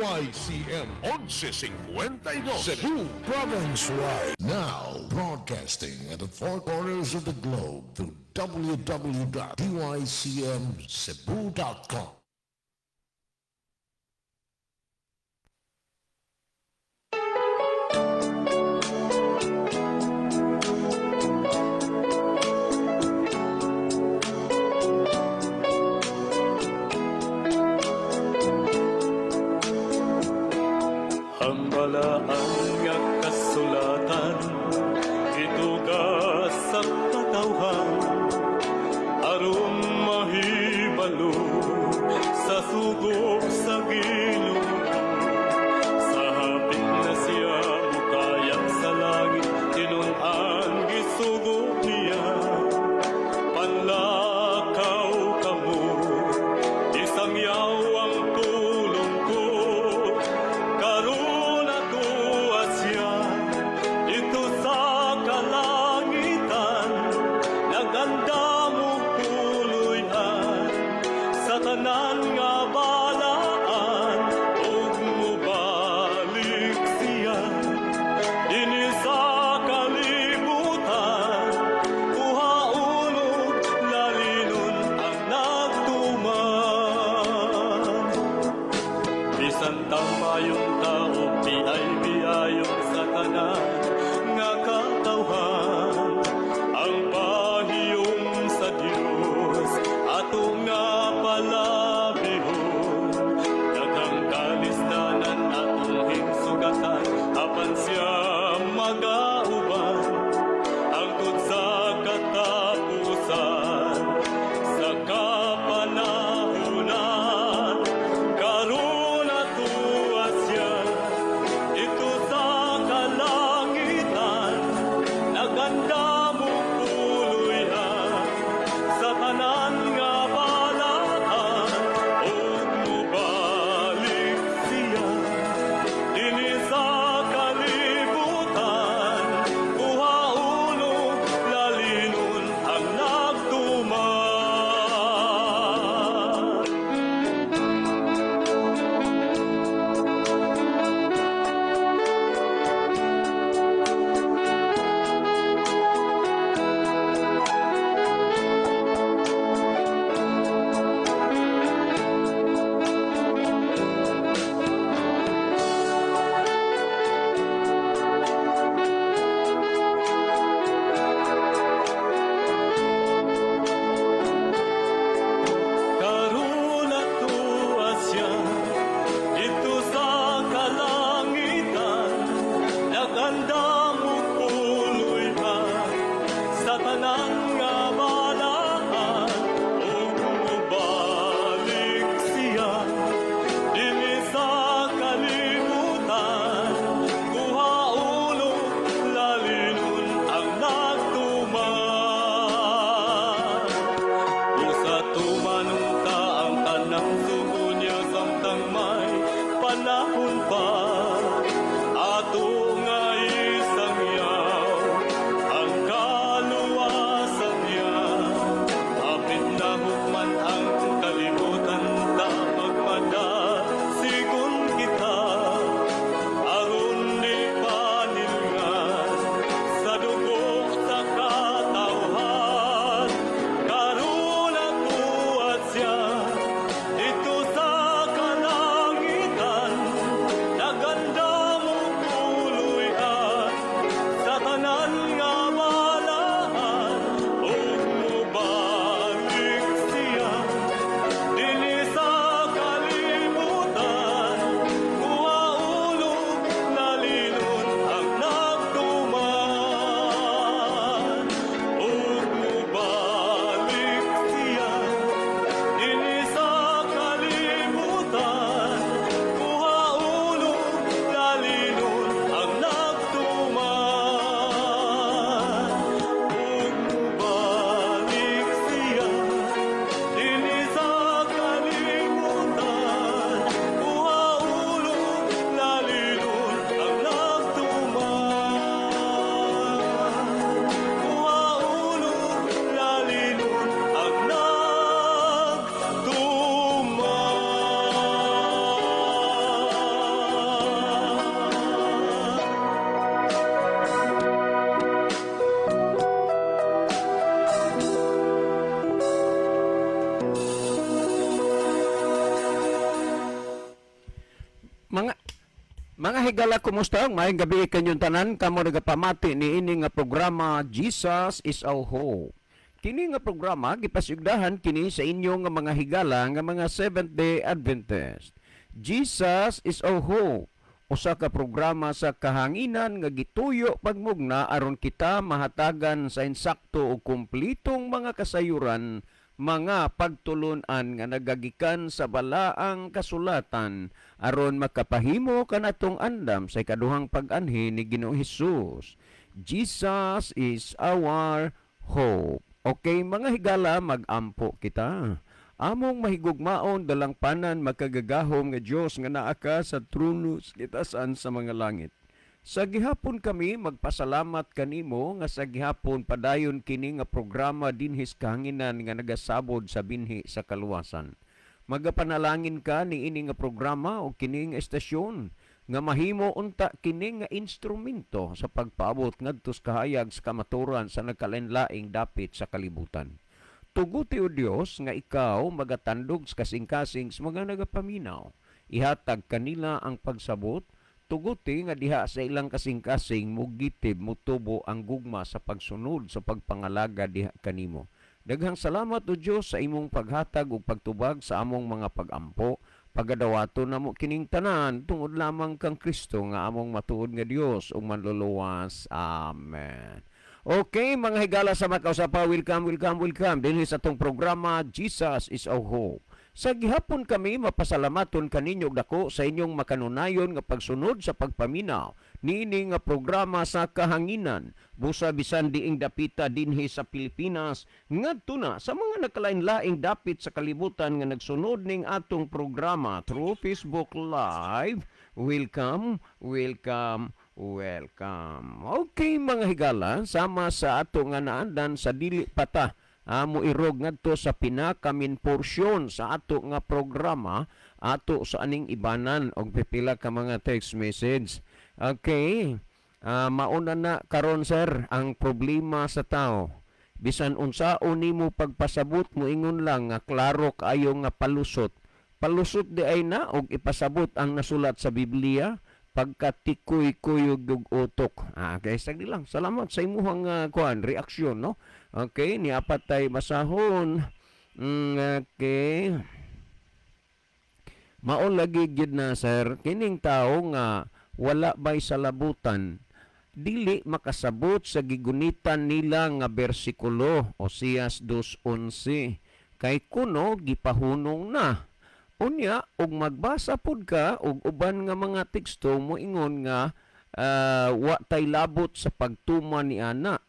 DYCM 1152 Cebu Province-wide. Now, broadcasting at the four corners of the globe through www.dycmcebu.com. Ang balaan nga kasulatan itugas sa katawhan aron mahibalo sa sugo sa Ginoo. Sa hapit na siya mukayag sa langit, tinun-an gisugo niya. Panlakaw kamo, isang yawang tulong ko. Karon atoa siya dito sa kalangitan, nagandam og puloy-an sa tanan nga balaan, ug mobalik siya dinhi sa kalibutan, kuhaon ug lalinon ang nagtuman. Bisan tamayong tao, biay-biayon sa tanan nga katawhan, ang pahiyom sa Dios ato nga palabihon. Daghang kalisdanan atong hingsugatan, apan siya magauban hangtod sa katapusan, sa kapanahunan. Karon atoa siya. Mga higala, kumusta? Maayong gabi kanyong tanan, kamo nagapamati ni ini nga programa, Jesus is Our Hope. Kini nga programa gipasigdahan kini sa inyo nga mga higala nga mga Seventh-day Adventist. Jesus is Our Hope. Usa ka programa sa kahanginan nga gituyo pagmugna aron kita mahatagan sa insakto ug kumplitong mga kasayuran, mga pagtulunan nga nagagikan sa balaang kasulatan aron makapahimo kanatong andam sa ikaduhang pag-anhi ni Ginoong Hesus. Jesus is our hope. Okay, mga higala, mag-ampo kita. Among mahigugmaon, dalangpanan, makagagahom nga Dios nga naa ka sa trono sa gitasan sa mga langit. Sa gihapon kami magpasalamat kanimo nga sa gihapon padayon kini nga programa dinhi sa kahanginan nga nagasabod sa binhi sa kaluwasan. Magapanalangin ka ni ini nga programa o kini nga estasyon nga mahimo unta kini nga instrumento sa pagpaabot ngadto sa kahayag sa kamatuoran sa nagkalain-laing dapit sa kalibutan. Tuguti, o Dios, nga ikaw magatandog sa kasing-kasing sa mga nagapaminaw. Ihatag kanila ang pagsabot, tuguti nga diha sa ilang kasing-kasing mugitib, mutubo ang gugma sa pagsunod sa pagpangalaga diha kanimo. Daghang salamat, o Dios, sa imong paghatag ug pagtubag sa among mga pagampo. Pagadawato namo kining tanan tungod lamang kang Kristo nga among matuod nga Dios ug manluluwas. Amen. Okay, mga higala sa makausapa, welcome, welcome, welcome dinhi sa atong programa, Jesus is Our Hope. Sa gihapon kami mapasalamaton kaninyo og dako sa inyong makanunayon nga pagsunod sa pagpaminaw niini nga programa sa kahanginan. Busa bisan diing dapita dinhi sa Pilipinas ngadto na sa mga nagkalain-laing dapit sa kalibutan nga nagsunod ning atong programa through Facebook Live. Welcome, welcome, welcome. Okay, mga higala, sama sa ato nga naandan, sa dili pata amo irog ngadto sa pinakamin porsyon sa ato nga programa, ato sa aning ibanan og pipila ka mga text message. Okay. Mauna na karon, sir, ang problema sa tao. Bisan unsaon nimo pagpasabot, moingon lang nga klaro kaayo nga palusot. Palusot di ay na og ipasabot ang nasulat sa Biblia pagkatikoy kuyog ug utok. Okay, sagdi lang. Salamat sa imuhang kuan reaksyon, no. Okay, niapat tay basahon. Okay. Mao lagi gyud na, sir, kining tao nga wala bay salabutan dili makasabot sa gigunitan nila nga bersikulo Oseas 2:11 kay kuno gipahunong na. Unya og magbasa pud ka og uban nga mga teksto, moingon nga wa tay labot sa pagtuman ni ana.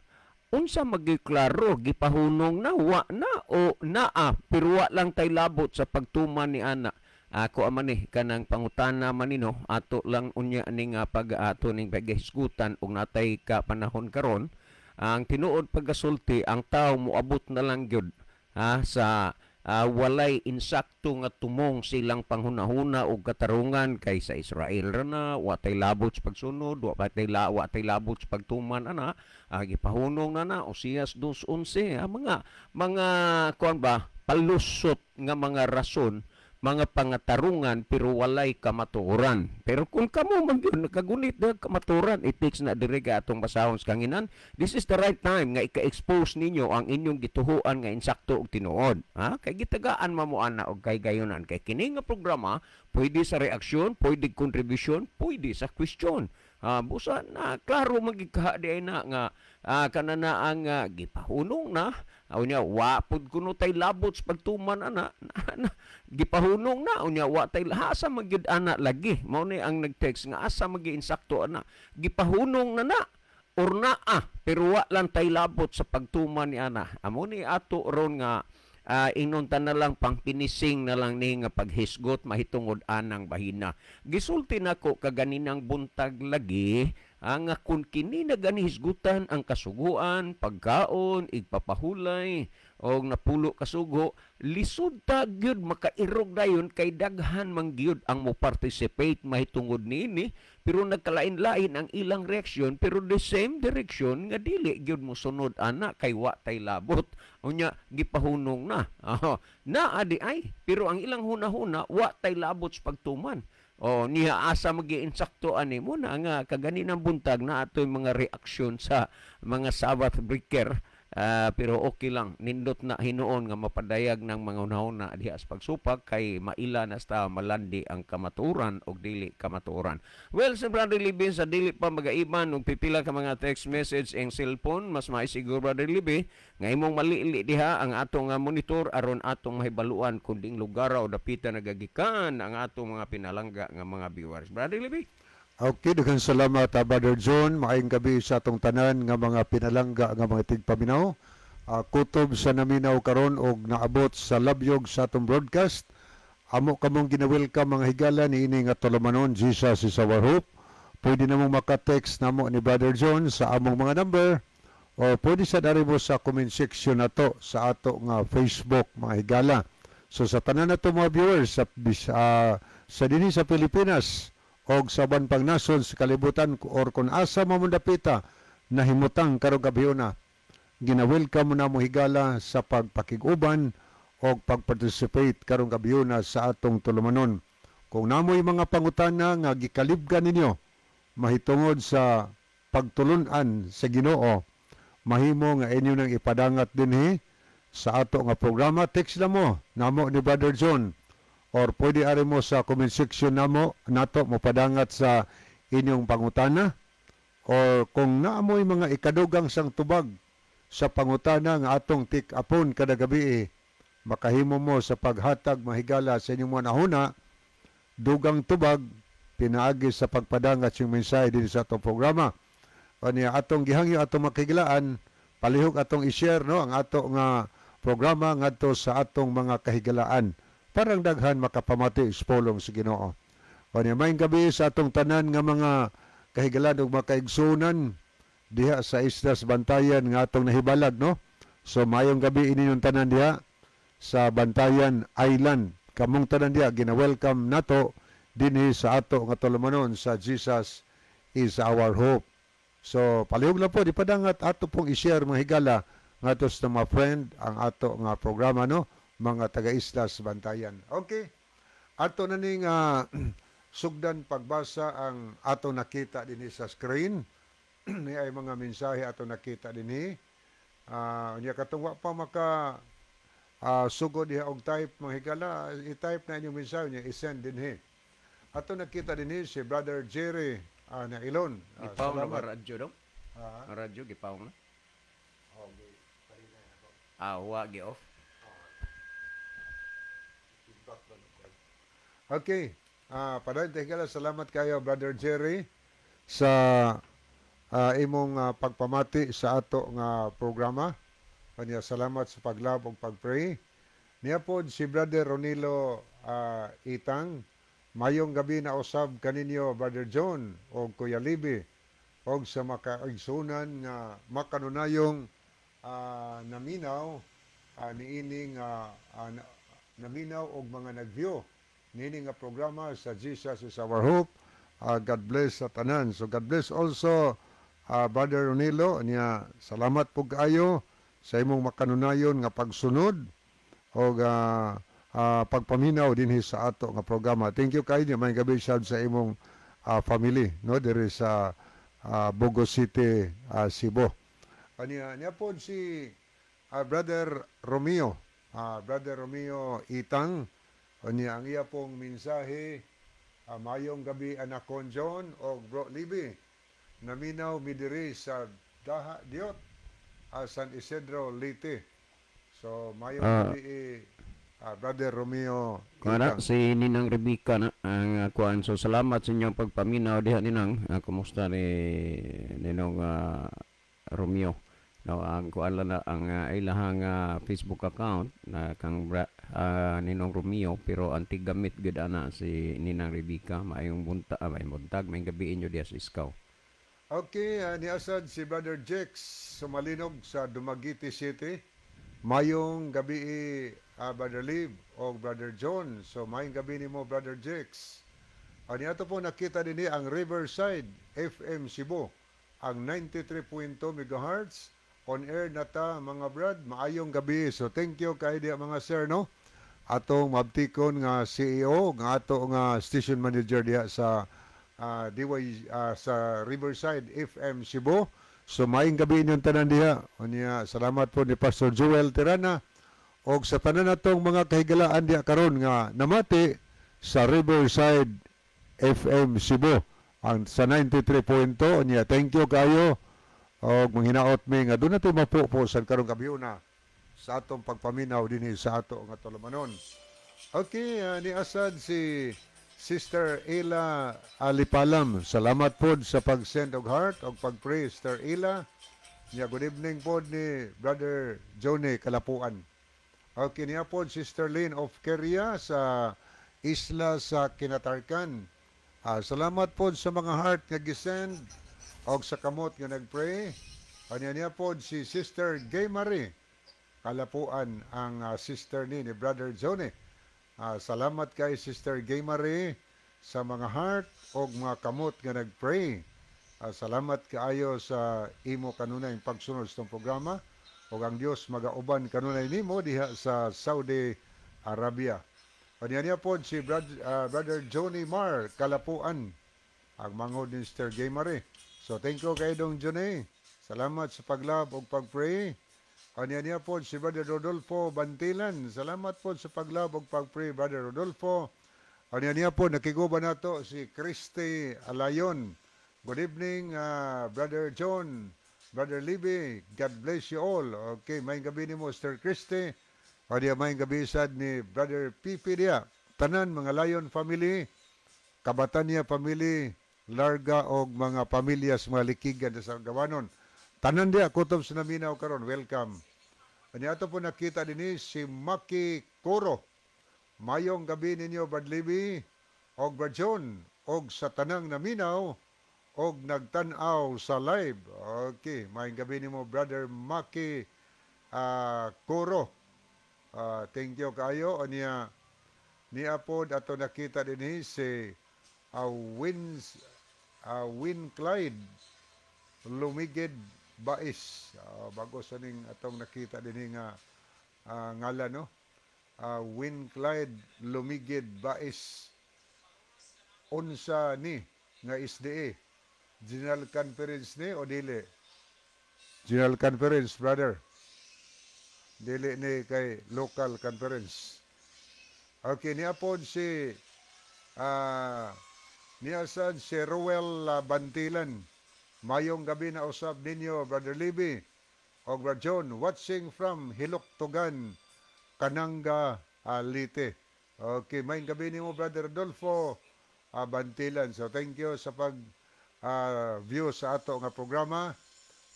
Unsa magiklaro, gipahunong na, wa na, o naa pero wa lang tay labot sa pagtuman ni ana? Ako man ni kanang pangutana man ni, no, ato lang unya ning pag ato ning paghisgutan ug natay ka panahon karon. Ang tinuod pagkasulti, ang tao moabot na lang gyud sa walay insakto nga tumong silang panghunahuna og katarungan kay sa Israel ra na, wa tay labot sa pagsunod, wa tay labot sa pagtuman ana, gipahunong na na Oseas 2:11. Mga kuan ba, palusot nga mga rason, mga pangatarungan, pero walay kamatuoran. Pero kung kamo man gyud nakagunit na kamatuoran, it takes na diri ka atong basahon sa kanginan. This is the right time nga ika-expose ninyo ang inyong gituhuan nga insakto og tinuod. Ha? Kay gitagaan man mo ana og kay gayonan. Kay kini nga programa, pwede sa reaksyon, pwede contribution, pwede sa question. Busa na klaro magikaha di ay na nga kanana ang gipahunong na. Unya wa pud kuno tay labot sa pagtuman ana na, gipahunong na, unya wa tay asa magyud ana lagi. Mao ni ang nag-text nga asa magi insakto ana, gipahunong na na or naa pero wa lang tay labot sa pagtuman ni ana. Amo ni ato ron nga ingnon ta na lang pang pinising na lang ni nga paghisgot mahitungod anang bahina. Gisulti nako kaganinang buntag lagi ang kun kini naganihisgutan ang kasuguan, pagkaon, igpapahulay og napulo kasugo, lisod ta gyud makairog dayon kay daghan man gyud ang mo participate mahitungod niini, pero nagkalain-lain ang ilang reaksyon pero the same direction nga dili gyud mosunod ana kay wa tay labot. Unya gipahunong na. Naa di ay, pero ang ilang hunahuna wa tay labot sa pagtuman. Oh, niya asa magi-insakto ani mo na nga kaganinang buntag na atoy mga reaksyon sa mga Sabbath breaker. Pero okay lang, nindot na hinuon nga mapadayag ng mga unahuna diha sa pagsupak kay maila na sa malandi ang kamatuoran og dili kamatuoran. Well, sa Brother Libby, sa dili pa magaiban og pipila ka mga text message ang cellphone, mas maisiguro, Brother Libby, nga imong malili diha ang atong monitor aron atong mahibaluan kung diing lugar o dapita nagagikan ang atong mga pinalangga nga mga viewers. Brother Libby. Okay, daghang salamat, Brother John. Maayong gabi sa atong tanan nga mga pinalangga nga mga tigpaminaw. Kutob sa naminaw karon og naabot sa labyog sa atong broadcast. Amo kamong gina-welcome, mga higala, niini nga tulumanon, Jesus is Our Hope. Pwede namong maka-text namo ni Brother John sa among mga number o pwede sa dari mo sa comment section nato sa ato nga Facebook, mga higala. So sa tanan nato mga viewers sa dinhi sa Pilipinas og sa uban pang nasod sa kalibutan or kung asa mo dapita nahimutang karong gabhiona, gina-welcome mo na mo, higala, sa pagpakig-uban og pag-participate karong gabhiona sa atong tulumanon. Kung namoy mga pangutana nga gikalibgan ninyo mahitungod sa pagtulunan sa Ginoo, mahimo nga inyo nang ipadangat dinhi sa ato nga programa. Text na mo namo ni Brother John or pwede ari mo sa comment section namo nato mo padangat sa inyong pangutana, or kung naamoy mga ikadugang sang tubag sa pangutana nga atong tik-apon kada gabi, eh, makahimo mo sa paghatag, mahigala, sa inyong mga nahuna, dugang tubag pinaagi sa pagpadangat yung mensahe din sa atong programa. Kanya atong gihangyo, atong makigilaan, palihog atong i-share, no, ang ato nga programa ngadto sa atong mga kahigalaan parang daghan makapamati sa pulong sa Ginoo. Kanya maayong gabi sa atong tanan nga mga kahigalaan ug makaigsunan diha sa Islas Bantayan nga atong nahibalag, no. So maayong gabi inyong tanan diha sa Bantayan Island. Kamong tanan diha, gina-welcome nato dinhi sa ato nga tulumanon sa Jesus is Our Hope. So palihog lang po ipadangat, ato pong i-share, mga higala, ngadto sa mga friend ang ato nga programa, no, mga taga-Islas Bantayan. Okay. Ato na ning sugdan pagbasa ang ato nakita dinhi sa screen. Ni ay mga mensahe ato nakita dinhi. Unya katong wa pa maka sugod diha og type, mga higala, i-type na inyong mensahe niya, i-send dinhi. Ato nakita dinhi si Brother Jerry na Ilon. Gipaw na ba Salamat. Radyo daw? Ang radyo gipaw na? Okay. Ah, wa gi off. Okay. Padayon tayo, higala. Salamat kayo, Brother Jerry, sa imong pagpamati sa ato nga programa. Kanya salamat sa pag-love ug pag-pray. Niya pod si Brother Ronilo Itang. Mayong gabi na usab kaninyo, Brother John o Kuya Libi, og sa makaigsunan nga makanunayong naminaw niini nga naminaw og mga nag-view niini nga programa sa Jesus is Our Hope. God bless sa tanan. So God bless also, Brother Ronilo niya. Salamat po kaayo sa imong makanunayon nga pagsunod og pagpaminaw dinhi sa ato nga programa. Thank you kaayo niya. Maayong gabi sad sa imong family, no, diri sa Bogo City, Cebu. Kaniya niya po si Brother Romeo, Brother Romeo Itang. Kaniya ang iya pong mensahe, "Mayong gabi anakon John og Bro Libby. Naminaw mi diri sa Daha Diot, San Isidro, Leyte." So mayong gabi eh, Brother Romeo Kuan Itang. Si Ninang Rebecca na ang kuan. So salamat sa inyong pagpaminaw diha, Ninang. Kumusta ni Ninong Romeo? No, ang kuan lang na ang ilahang Facebook account na kang Ninong Romeo, pero ang tigamit gud ana si Ninang Rebecca. Maayong bunta, maayong buntag, maayong gabi inyo diha sa Iskaw. Okay, niasad si Brother Jex Sumalinog sa Dumaguete City. Mayong gabi, Brother Liv o Brother John. So mayong gabi nimo, Brother Jex. Niato po nakita dinhi ang Riverside FM Cebu, ang 93.2 MHz. "On air na ta, mga brad. Maayong gabi." So thank you kay diya, mga sir, no. Atong mabtikon nga CEO nga ato nga station manager diha sa DY sa Riverside FM Cebu. So maayong gabi inyong tanan diha. Unya, salamat po ni Pastor Joel Tirana og sa tanan natong mga kahigalaan diha karon nga namati sa Riverside FM Cebu ang sa 93.2. Unya, thank you kayo og manghinaot mi nga duna tay mapupo sa karong gabiuna sa atong pagpaminaw dinhi sa ato nga tulumanon. Okay, ni asad si Sister Ela Alipalam. Salamat pod sa pag-send og heart og pag-pray, Sister Ela. Nya, good evening pod ni Brother Johnny Kalapuan. Okay, niya pod Sister Lynn of Keria sa Isla sa Kinatarkan. Salamat pod sa mga heart nga gisend og sa kamot nga nagpray. Anya niya pod si Sister Gay Marie Kalapuan, ang sister ni Brother Johnny. Salamat kay Sister Gay Marie sa mga heart og mga kamot nga nagpray. Salamat kaayo sa imo kanunay pagsunod sa programa ug ang Dios magauban kanunay nimo diha sa Saudi Arabia. Anya niya pod si Brother Johnny Mar Kalapuan, ang manghod ni Sister Gay Marie. So thank you kay Dong Johnny. Salamat sa paglove ug pagpray. Anya niya po si Brother Rodolfo Bantilan. Salamat po sa paglove ug pagpray, Brother Rodolfo. Anya niya po nakiguba nato si Christy Alayon. Good evening, Brother John, Brother Libby. God bless you all. Okay, maayong gabi nimo, Sir Christy. Anya, maayong gabi sad ni Brother Pipi diya. Tanan mga Lion family, Kabatanya family, Larga og mga pamilya sa mga likigan sa Gawanon. Tanan diya kutob sa naminaw karon, welcome. Anya ato po nakita dinhi si Maki Koro. Mayong gabi ninyo, Brad Libby og Brad John og sa tanang naminaw og nagtan-aw sa live. Okay, maayong gabi nimo, Brother Maki Koro. Thank you kayo. Anya niya pod ato nakita dinhi si Win Clyde Lumigid Bais. Bago sa ning atong nakita dinhi nga ngalan, no. Win Clyde Lumigid Bais. Unsa ni nga SDA? General Conference ni o dili? General Conference, brother. Dili ni kay local conference. Okay, niya pod si niya sad si Ruel Bantilan. Mayong gabi na usab ninyo, Brother Libby og Brother John, watching from Hiluktugan, Kananga, Leyte. Okay, mayong gabi nimo, Brother Rodolfo Bantilan. So thank you sa pag view sa ato nga programa.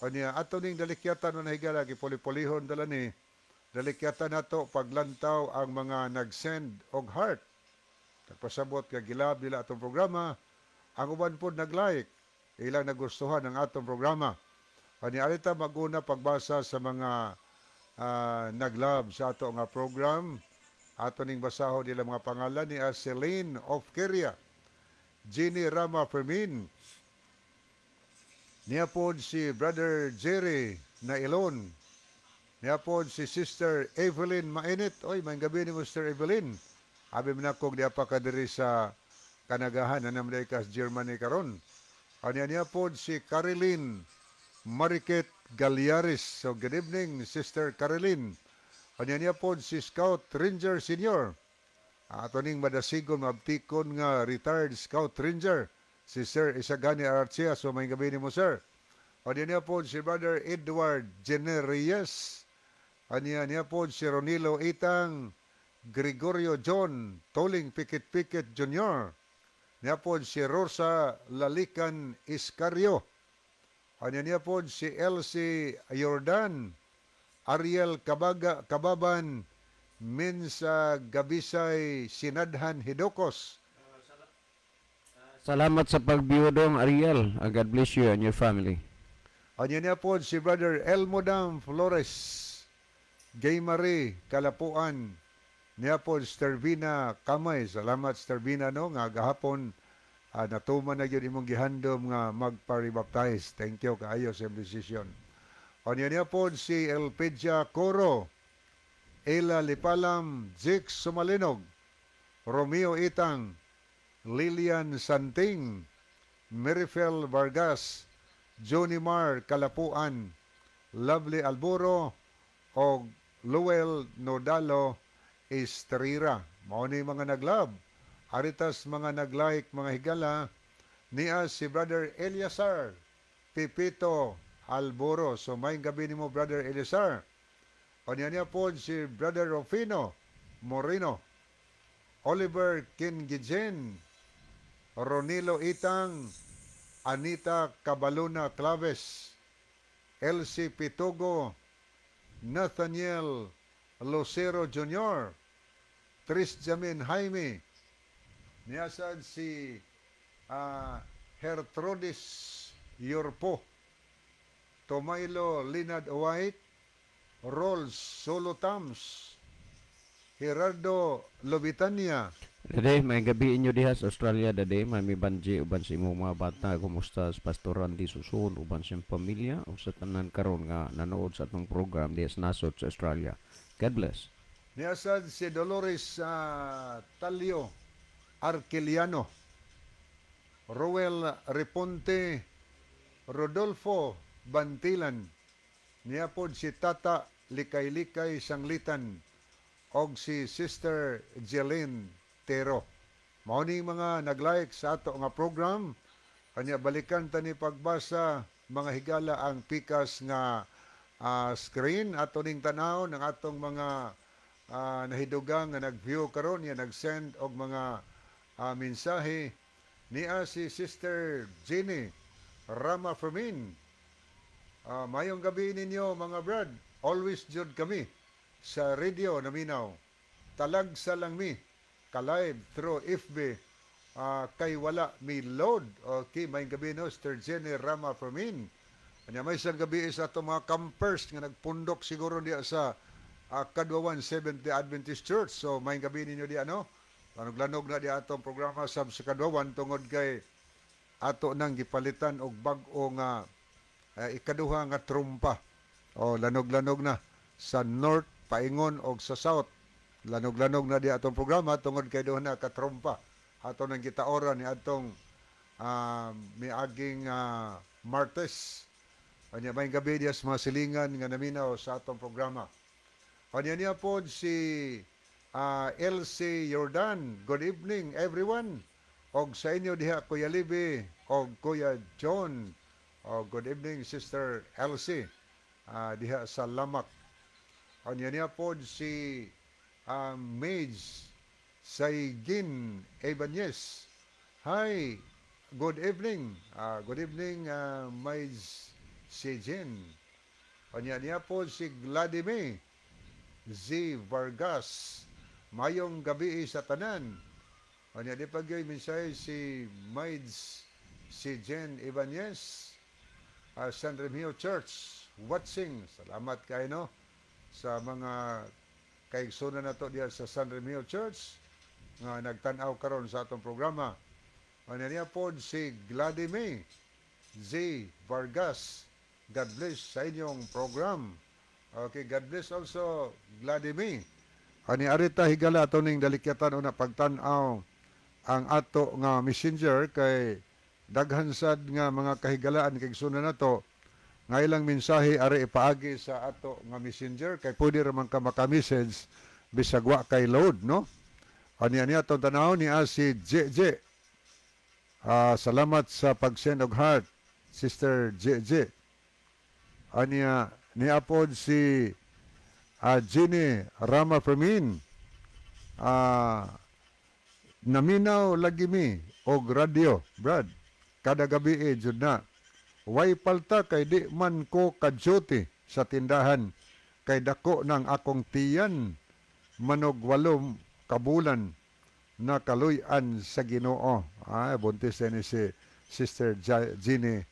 Unya, ato ning dalikyatan no nahigala gipuli-pulihon dala ni dalikyatan nato paglantaw ang mga nag-send og heart. Nagpasabot nga gilove nila atong programa. Ang uban pod nag-like, ilang nagustuhan ang atong programa. Unya, alita maguna pagbasa sa mga nag-love sa ato nga program. Ato ning basahon nila mga pangalan ni Celine of Keria, Jenny Rama Fermin, niya pod si Brother Jerry Nailon, niya pod si Sister Evelyn Mainit. Oy, maayong gabi ni Sister Evelyn. Abi man ako diya pa ka diri sa Kanagahan, na naman ka sa Germany karon. Anya niya pod si Caroline Mariket Galliaris. So good evening, Sister Caroline. Anya niya pod si Scout Ranger Senior. Ato ning madasigon mabtikon nga retired Scout Ranger si Sir Isagani Arcia. So maayong gabi nimo, sir. Anya niya pod si Brother Edward Generiyes. Anya niya pod si Ronilo Itang, Gregorio John Toling Pikit Pikit Jr. Niya pod si Rosa Lalican Iscario. Anya niya pod si Elsie Jordan, Ariel Kabaga, Kababan, Minsa Gabisay Sinadhan Hidokos. Salamat sa pag-view dong, Ariel. God bless you and your family. Anya niya po si Brother Elmodam Flores, Gay Marie Kalapuan, niya po Stervina Kamay. Salamat, Stervina, no, nga gahapon natuman na gyud imong gihandom nga magpa-rebaptize. Thank you kaayo sa imong desisyon. Anya niya po si Elpedia Coro, Ela Lipalam, Jake Sumalinog, Romeo Itang, Lilian Santing, Merifel Vargas, Johnny Mar Kalapuan, Lovely Alburo, og Luel Nodalo Estrera. Mao ni mga nag-love. Aritas mga nag-like, mga higala, niya si Brother Eliasar Pipito Alboro. So maayong gabi nimo, Brother Eliasar. O niya niya po si Brother Rufino Moreno, Oliver Kingijen, Ronilo Itang, Anita Cabaluna Claves, Elsie Pitugo, Nathaniel Lucero Jr., Tris Jamin Jaime, niyasad si Gertrudis Yorpo, Tomailo Linad White, Rolls Solo Tams, Gerardo Lobitania. Dade, maayong gabi inyo diha sa Australia, dade, Mami Banji uban sa imong mga bata, kumusta sa Pastor Randy Susun uban sa iyang pamilya ug sa tanan karon nga nanood sa atong program diha sa nasod sa Australia. God bless. Niyasad si Dolores Talio Arquiliano, Roel Reponte, Rodolfo Bantilan, niya pod si Tata Likay-Likay Sanglitan, og si Sister Jeline Tero. Mao ni mga nag-like sa ato nga program. Kanya balikan ta ni pagbasa, mga higala, ang pikas nga screen ato ning tanaw ng atong mga nahidugang nga nag-view karon ya nag-send og mga mensahe. Niya si Sister Jenny Rama Fermin. Mayong gabi ninyo, mga brad. Always jud kami sa radio naminaw. Talagsa lang mi ka-live through FB kay wala mi load. Okay, mayong gabi no, Sister Jenny Rama Fermin. Anya may isang gabi sa atong mga campers nga nagpundok siguro diya sa Kadwawan Seventh-day Adventist Church. So may gabi ninyo diya, no. Lanog-lanog na diya atong programa sab sa Kadwawan tungod kay ato nang gipalitan og bag-o nga ikaduha nga trumpa. O lanog-lanog na sa north paingon og sa south. Lanog-lanog na di atong programa tungod kay duha na ka trumpa. Ato nang gitaoran ni atong miaging Martes. Anya may gabi diya sa mga silingan nga naminaw sa atong programa. Anya niya po si LC Jordan. Good evening, everyone. Og sa inyo diha, Kuya Libby og Kuya John. Og good evening, Sister LC, diha sa Lamak. Anya niya po si Mage Saygin Ibanez. Hi, good evening. Good evening, Mage Saygin. Anya niya po si Vladimir Z. Vargas. Mayong gabi sa tanan. Anya di pa gyud mensahe si Maids si Jen Ibanez. San Remigio Church watching. Salamat kay no sa mga kaigsunan nato diya sa San Remigio Church nga nagtan-aw karon sa atong programa. Anya niya pod si Gladimir Z. Vargas. God bless sa inyong program. Okay, God bless also, Gladimir. Ani arita, higala, ato ning dalikyatan una pagtan-aw ang ato nga Messenger kay daghan sad nga mga kahigalaan kay kaigsunan nato nga ilang mensahe ari ipaagi sa ato nga Messenger kay pwede ra man ka maka-message bisag wa kay load, no? Ani ani atong tanaw ni si JJ. Salamat sa pag-send og heart, Sister JJ. Anya niapod si Jenny Rama Fermin. Naminaw lagi mi og radyo, Brad. Kada gabi eh, jud na. Way palta kay di man ko ka-duty sa tindahan kay dako ng akong tiyan manog 8 kabulan na kaluy-an sa Ginoo. Ay, buntis ni si Sister Jenny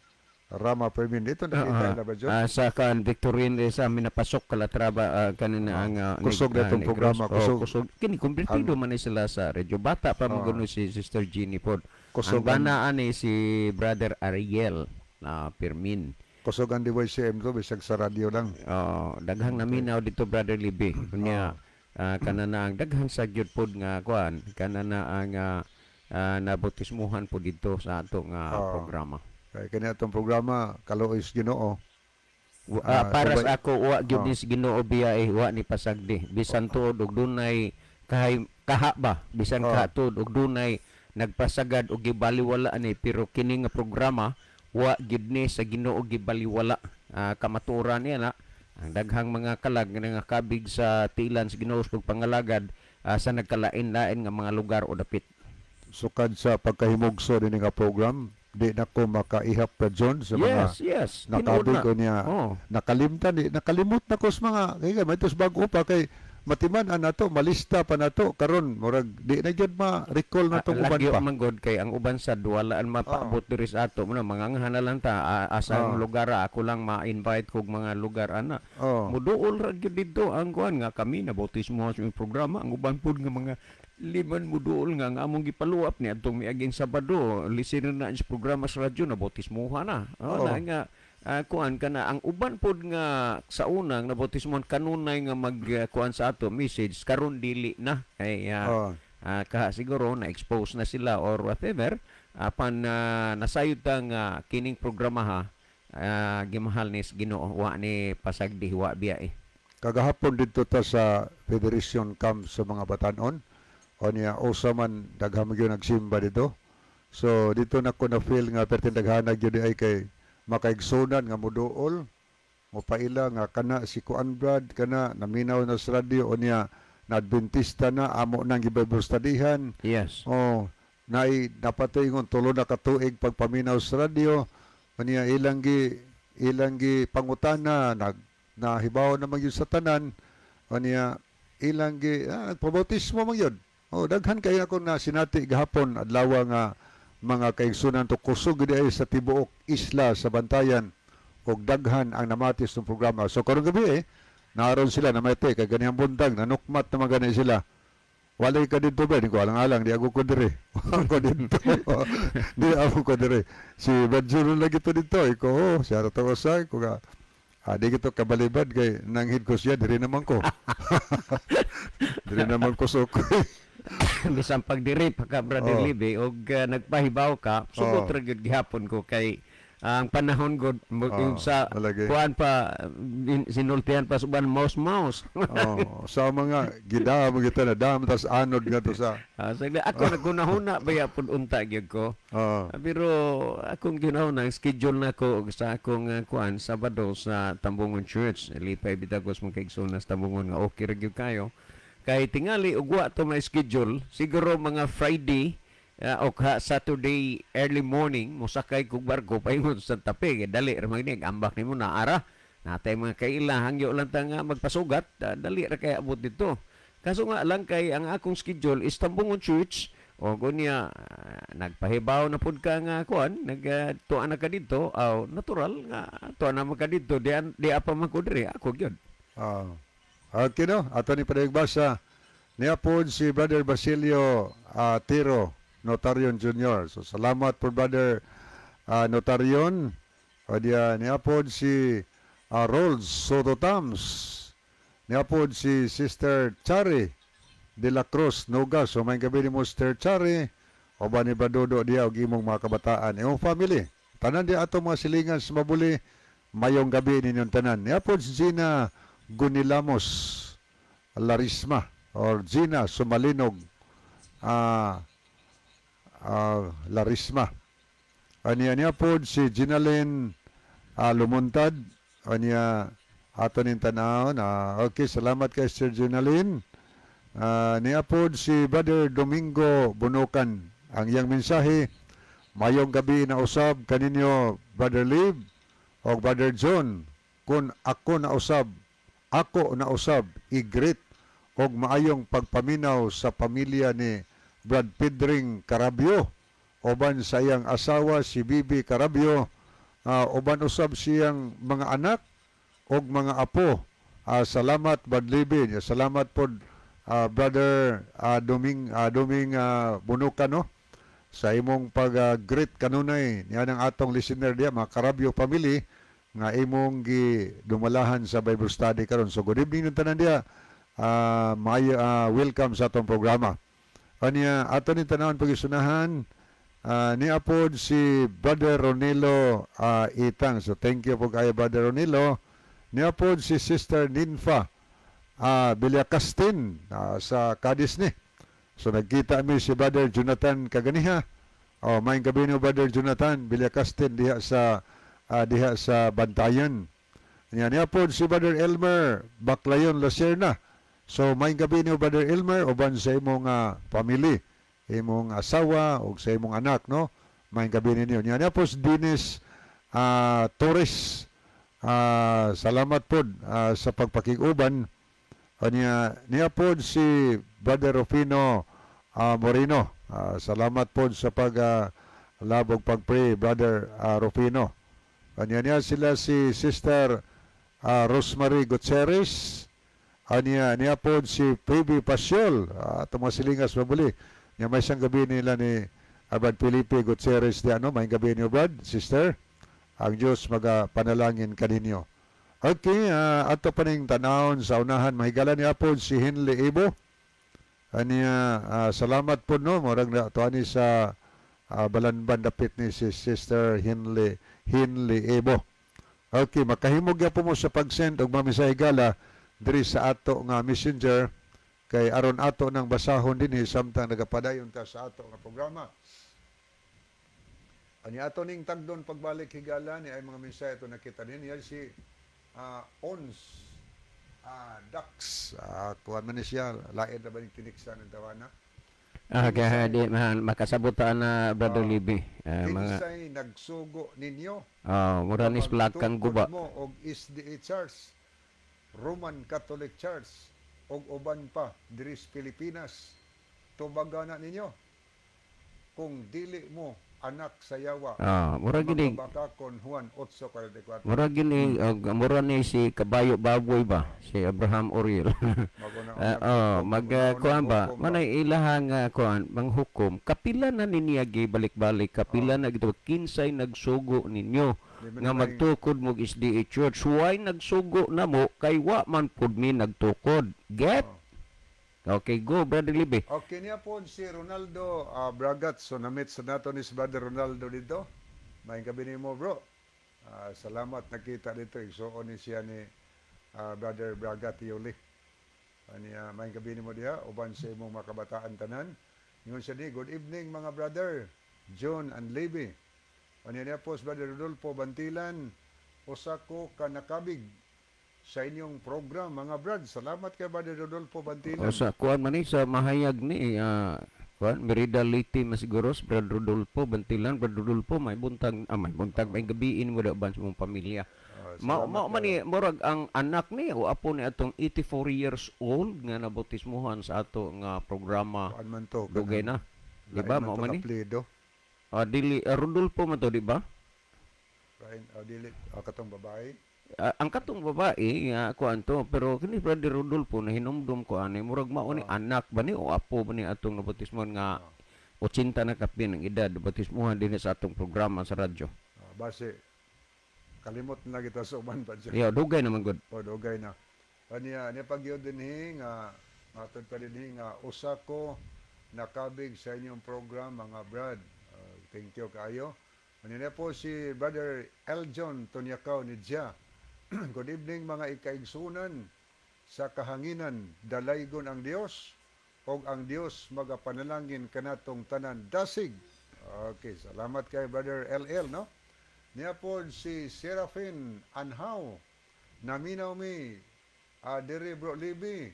Rama Fermin. Dito nakita na ba, John? Sa kan Victorine sa amin napasok Calatrava kanina ang Kusog na itong Negros. programa, Oh, kusog. kusog. Kini kumbirtido man ni sila sa radyo. Bata pa mo si Sister Jenny pod. Kusog. Ang bana ani si Brother Ariel na Pirmin. Kusog ang DYCM to, bisag sa radyo lang. Oh, daghang naminaw dito, Brother Libby. Kunya Kana na ang daghan sa gyud pod nga kuan, kana na ang nabautismuhan po didto sa ato nga programa. Kay kani atong programa kaluoy sa Ginoo. Para sa ako, wa gyud ni sa Ginoo biya eh, wa ni pasagdi. Bisan tuod og dunay kahay kaha ba, bisan kaha tuod og dunay nagpasagad og gibaliwala ani, pero kini nga programa wa gyud ni sa Ginoo gibaliwala. Kamatuoran niya na ang daghang mga kalag nga nangakabig sa tiilan sa Ginoo sa pagpangalagad sa nagkalain-lain nga mga lugar o dapit. Sukad sa pagkahimugso dinhi nga program, di na ko makaihap pa, John, sa mga Yes, yes. Tinuod nakabig na. ko niya. Nakalimtan di, nakalimot na ko sa mga kay may tos bago pa kay matiman-an nato, malista pa nato karon, murag di na gyud ma-recall na tong uban Lagyo pa. Man gud kay ang uban sad wala ang mapaabot diri sa ato mo na manganghan na lang ta asa ang lugar, ako lang ma-invite kog mga lugar ana. Muduol ra gyud didto ang kuan nga kami na bautismo sa programa, ang uban pud nga mga liman muduol nga ang among gipaluap ni adtong miaging Sabado, listener na sa programa sa radyo, na bautismohan na. Oh, na nga kuan kana ang uban pod nga sa unang nabautismohan kanunay nga mag kuan sa ato message, karon dili na kay kaha siguro na expose na sila or whatever, apan nasayod ta nga kining programa ha, gimahal ni Ginoo, wa ni pasagdi, wa biya eh. Kagahapon didto ta sa Federation Camp sa mga batanon. O niya usa man daghan man gyud nagsimba dito. So dito na ko na feel nga perting daghanag gyud ay kay makaigsunan nga muduol mopaila nga kana si Kuan Brad, kana naminaw na sa radyo, o niya na Adventista na, amo nang gi-Bible studyhan. Oh, naay napatay ingon 3 na ka tuig pagpaminaw sa radyo, niya ilang gi pangutana, nag nahibaw na man gyud sa tanan, o niya ilang gi nagpabautismo man gyud. Oh, daghan kay ako na sinati gahapon adlaw nga mga kaigsunan to, kusog gyud ay sa tibuok isla sa Bantayan og daghan ang namati sa programa. So karong gabi eh, naron sila namati kay ganihang buntag nanukmat na man gani sila. Walay ka dito ba? Di ko alang-alang, di ako ko dire. Ako dito. Di ako ko dire. Si Badjuro lagi to dito. Iko, oh, siya ra to sa ko ga. Di kito kabalibad kay nanghid ko siya, diri naman ko. Diri naman ko so ko. Bisan pag diri pa ka, Brother Libe, og nagpahibaw ka, sugot ra gyud gihapon ko kay ang panahon god yung sa Malagi. kuan pa sinultihan pa sa uban mouse mouse. Oh, sa mga gidam kita na dam tas anod nga to sa Sige, ako nagunahuna ba pud unta gyud ko. Pero akong ginahuna ang schedule na ko sa akong kuan Sabado sa Tambungon Church. Lipay bitagos mong kaigsoon sa Tambungon nga okay ra gyud kayo. Kay tingali og wa to may schedule, siguro mga Friday o Saturday early morning mosakay kog barko paingon sa Santa Fe. Kay dali ra man ni ambak nimo na ara. Natay mga kaila hangyo lang ta nga magpasugat, dali ra kay abot dito. Kaso nga lang kay ang akong schedule is Tambungon Church o kunya nagpahibaw na pud ka nga kuan nag tuan na ka didto, aw natural nga tuan na man ka didto, di, di apa man ko diri ako gyud. Okay no, ato ni padayagbasa niya po si Brother Basilio Tiro Notarion Jr. So salamat po, Brother Notarion. O diya niya po si Rolls Soto Tams. Niya po si Sister Chari de la Cruz Noga. So may gabi ni mo, Sister Chari, o ba ni Badodo diya og imong mga kabataan, imong family. Tanan di ato mga silingan sa Mabuli, mayong gabi ninyong tanan. Niya po si Gina Gunilamos Larisma or Gina Sumalinog Larisma. Aniya niya po si Ginalyn Lumuntad. Aniya ato ning tanaw na okay, salamat kay Sir Ginalyn. Niya po si Brother Domingo Bunukan. Ang iyang mensahe, mayong gabi na usab kaninyo, Brother Liv o Brother John, kung ako na usab, ako na usab i-greet og maayong pagpaminaw sa pamilya ni Brad Pedring Carabio uban sa iyang asawa si Bibi Carabio, uban usab siyang mga anak og mga apo. Salamat, Brad Libin. Salamat pod, Brother Doming Bunukan no sa imong pag-greet kanunay niya ng atong listener diya, mga Carabio family nga imong gi dumalahan sa Bible study karon. So good evening tanan diya. Maayo, welcome sa atong programa. Anya ato ni tanawon pagisunahan niya pod si Brother Ronilo Itang. So thank you po kayo, Brother Ronilo. Niya pod si Sister Ninfa Villacastin sa Cadiz ni. So nagkita mi si Brother Jonathan kaganiha. Oh, maayong gabi niyo, Brother Jonathan Villacastin, diha sa Bantayan. Niya niya pod si Brother Elmer Baclayon Lacerna. So maayong gabi niyo, Brother Elmer, uban sa imong family, imong asawa ug sa imong anak, no. Maayong gabi ninyo. Niya niya po si Dennis Torres. Salamat pod sa pagpakig-uban. Niya niya pod si Brother Rufino Moreno. Salamat pod sa pag labog pag-pray, Brother Rufino. Anya niya sila si Sister Rosemary Gutierrez. Anya niya pod si Phoebe Pasiol. Atong mga silingas mabuli. Nya may isang gabi nila ni Brad Felipe Gutierrez di ano, may gabi niyo, Brad, Sister. Ang Diyos magapanalangin kaninyo. Okay, ato pa ning tanawon sa unahan, mahigala niya po si Henley Ibo. Aniya, salamat po, no, murag na to ani sa Balanban dapit ni si Sister Henley Henley Ibo. Okay, makahimog po mo sa pag-send og mga mensahe, higala, diri sa ato nga messenger kay aron ato nang basahon dinhi samtang nagapadayon ta sa ato nga programa. Ani ato ning tagdon pagbalik, higala, ni ay mga mensahe ito nakita din yan si Ons Dax. Kuan man ni siya, lain na ba ning tiniksa ng tawana? Kaya di man makasabutan na, Brother Libby. Mga Kinsay nagsugo ninyo? Mura ni plakang guba. Mo og SDA Church, Roman Catholic Church og uban pa diri sa Pilipinas. Tubaga na ninyo. Kung dili mo anak sa yawa. Mura gini Mabakakon Juan 8:44. Mura gini og mura ni si Kabayo Baboy ba, si Abraham Oriel. Oh, mag kuan ba manay ilahang kuan manghukom, kapila na ni niya balik-balik, kapila na gito, kinsay nagsugo ninyo nga magtukod mo SDA Church? Why nagsugo na mo kay wa man pud mi nagtukod? Get? Okay, go, Brother Libby. Okay, niya po si Ronaldo Bragat. So na-meet sa nato ni si Brother Ronaldo dito. Maayong gabi nimo, bro. Salamat nakita dito. Igsuon ni siya ni Brother Bragat Yuli. Ani maayong gabi nimo diha uban sa imong mga kabataan tanan. Ingon siya ni, "Good evening, mga brother John and Libby." Ani niya po si Brother Rodolfo Bantilan, "Usa ko ka nakabig sa inyong program, mga brad." Salamat kay Brother Rodolfo Bantilan. O sa kuan man ni sa mahayag ni kuan Merida Leyte masiguro si Brother Rodolfo Bantilan. Brother Rodolfo, may buntag, may buntag, may gabiin mo da ban sa mong pamilya. Oh, Mao salamat mao man kayo. ni murag ang anak ni o apo ni atong 84 years old nga nabautismuhan sa ato nga programa. Kuan man to. Dugay na. Di ba Lain man mao to man ni? Kaplido. Dili Rodolfo man to, di ba? Lain, dili katong babae. Ang katong babae nga kuan to, pero kini Brother Rodolfo na hinumdum ko ani murag mao ni anak ba ni o apo ba ni atong nabautismuhan nga 80 na kapin ang edad, bautismuhan din sa atong programa sa radyo. Base kalimot na kita sa uban pa siya. Yeah, dugay naman gud. O dugay na. Aniya niya pagyud dinhi nga matod pa dinhi nga usa ko nakabig sa inyong program, mga brad. Thank you kaayo. Aniya po si Brother Eljon Tonyakaw ni Jia. "Good evening, mga ikaigsunan sa kahanginan, dalaygon ang Dios og ang Dios magapanalangin kanatong tanan dasig." Okay, salamat kay Brother LL, no? Niya po si Serafin Anhaw. "Naminaw mi diri, Bro Libby,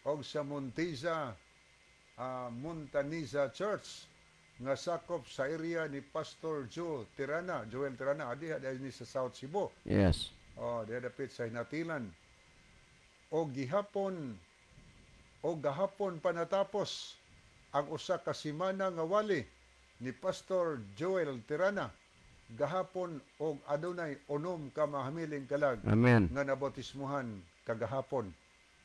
og sa Montiza Montaniza Church nga sakop sa area ni Pastor Joe Tirana, Joel Tirana, adi ni sa South Cebu." Oh, diha dapit sa Hinatilan. O gihapon o gahapon pa natapos ang usa ka semana nga wali ni Pastor Joel Tirana gahapon og adunay 6 ka mahamiling kalag Amen. nga nabautismuhan kagahapon.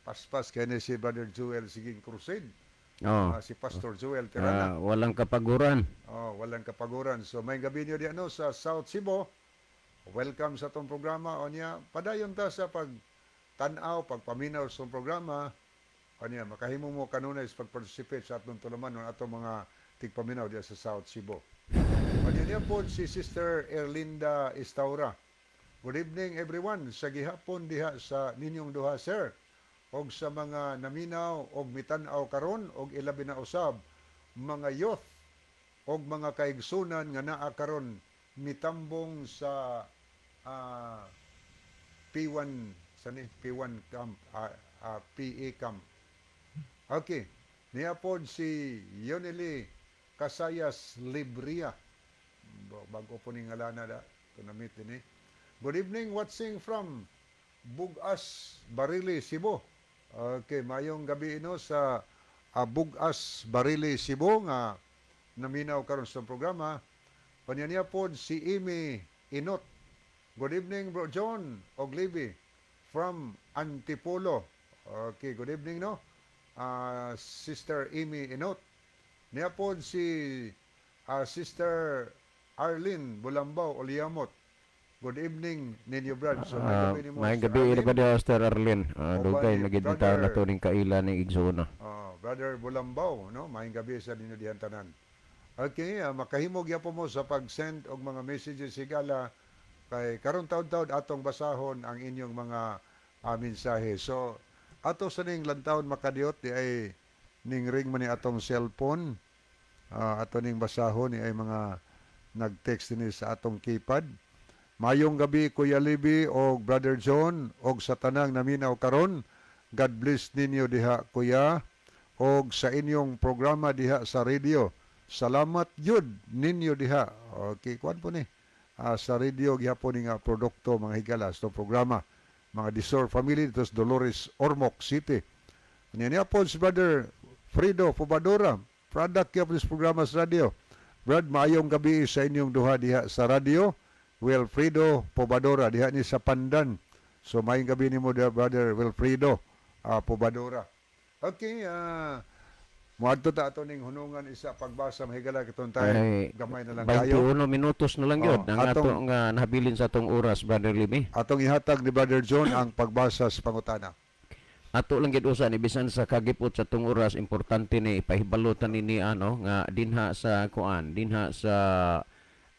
Paspas kay ni si Brother Joel siging crusade. Si Pastor Joel Tirana. Walang kapaguran. Oh, walang kapaguran. So may gabi niyo di ano sa South Cebu. Welcome sa atong programa. O niya, padayon ta sa pag tan-aw, pagpaminaw sa atong programa. Kaniya makahimo mo kanunay sa pag-participate sa atong tulumanon, atong mga tigpaminaw diya sa South Cebu. Kaniya niya po si Sister Erlinda Estaura. "Good evening, everyone, sa gihapon diha sa ninyong duha, sir, og sa mga naminaw og mitan-aw karon, og ilabi na usab mga youth og mga kaigsunan nga naa karon mitambong sa P1 sa ni P1 camp, PE camp." Okay. Niya pod si Yoneli Casayas Libria. Bago po ni ngalana da. Ito na-meet din eh. "Good evening, watching from Bugas, Barili, Cebu." Okay, mayong gabi ino sa Bugas, Barili, Cebu nga naminaw karon sa programa. Panya niya pod si Amy Inot. "Good evening, Bro John og Libby from Antipolo." Okay, good evening, no? Sister Amy Inot. Niya pod si Sister Arlene Bulambao Oliamot. "Good evening ninyo, Brad." So, Ah, may gabi nimo, may Sister gabi Arlene. ba diha, Sister Arlene? Opa Dugay ni na gid Brother- taon na to ning kaila ni Igsoona. Oh, Brother Bulambao, no? Maayong gabi sa ninyo dihan tanan. Okay, makahimo gyapon mo sa pag-send og mga messages, higala, kay karon taud-taud atong basahon ang inyong mga mensahe. So, ato sa ning lantawon makadiyot di ay ning ring man ni atong cellphone. Ato ning basahon ni ay mga nag-text dinhi sa atong keypad. "Mayong gabi, Kuya Libby og Brother John og sa tanang naminaw karon. God bless ninyo diha, Kuya, og sa inyong programa diha sa radio. Salamat yun ninyo diha." Okay, kuan po ni. Sa radio gihapon ni nga produkto, mga higala, sa programa. Mga Disor family dito sa Dolores, Ormoc City. Niya niya po si Brother Fredo Pubadora. Product gyapon sa programa sa radio. "Brad, maayong gabi sa inyong duha diha sa radio. Wilfredo Pobadora diha ni sa Pandan." So maayong gabi nimo diha, Brother Wilfredo Pobadora. Okay, moadto ta ato ning hunungan isa pagbasa, mahigala, kitong tayo. Ay, Gamay na lang kayo. 21 minutos na lang yun Oh, ang ato nga nabilin sa atong oras, Brother Libby. Atong ihatag ni Brother John ang pagbasa sa pangutana. Ato lang gid usa ni bisan sa kagipot sa atong oras, importante ni ipahibalutan ni ano nga dinha sa kuan, dinha sa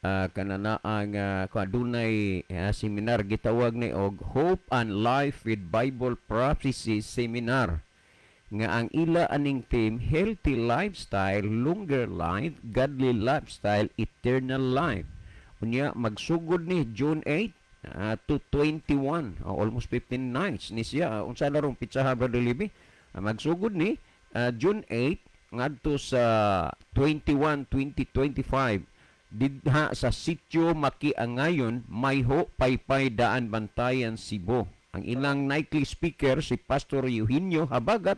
kananaang kuan, dunay seminar gitawag ni og Hope and Life with Bible Prophecy Seminar nga ang ila aning theme, healthy lifestyle, longer life, godly lifestyle, eternal life. Unya magsugod ni June 8 to 21, almost 15 nights ni siya. Unsa na rong pitsaha, Brother Libby? Magsugod ni June 8 ngadto sa 21, 2025 didha sa Sitio Makiangayon, Mayho, Paypay, Daan, Bantayan, Cebu. Ang ilang nightly speaker si Pastor Eugenio Habagat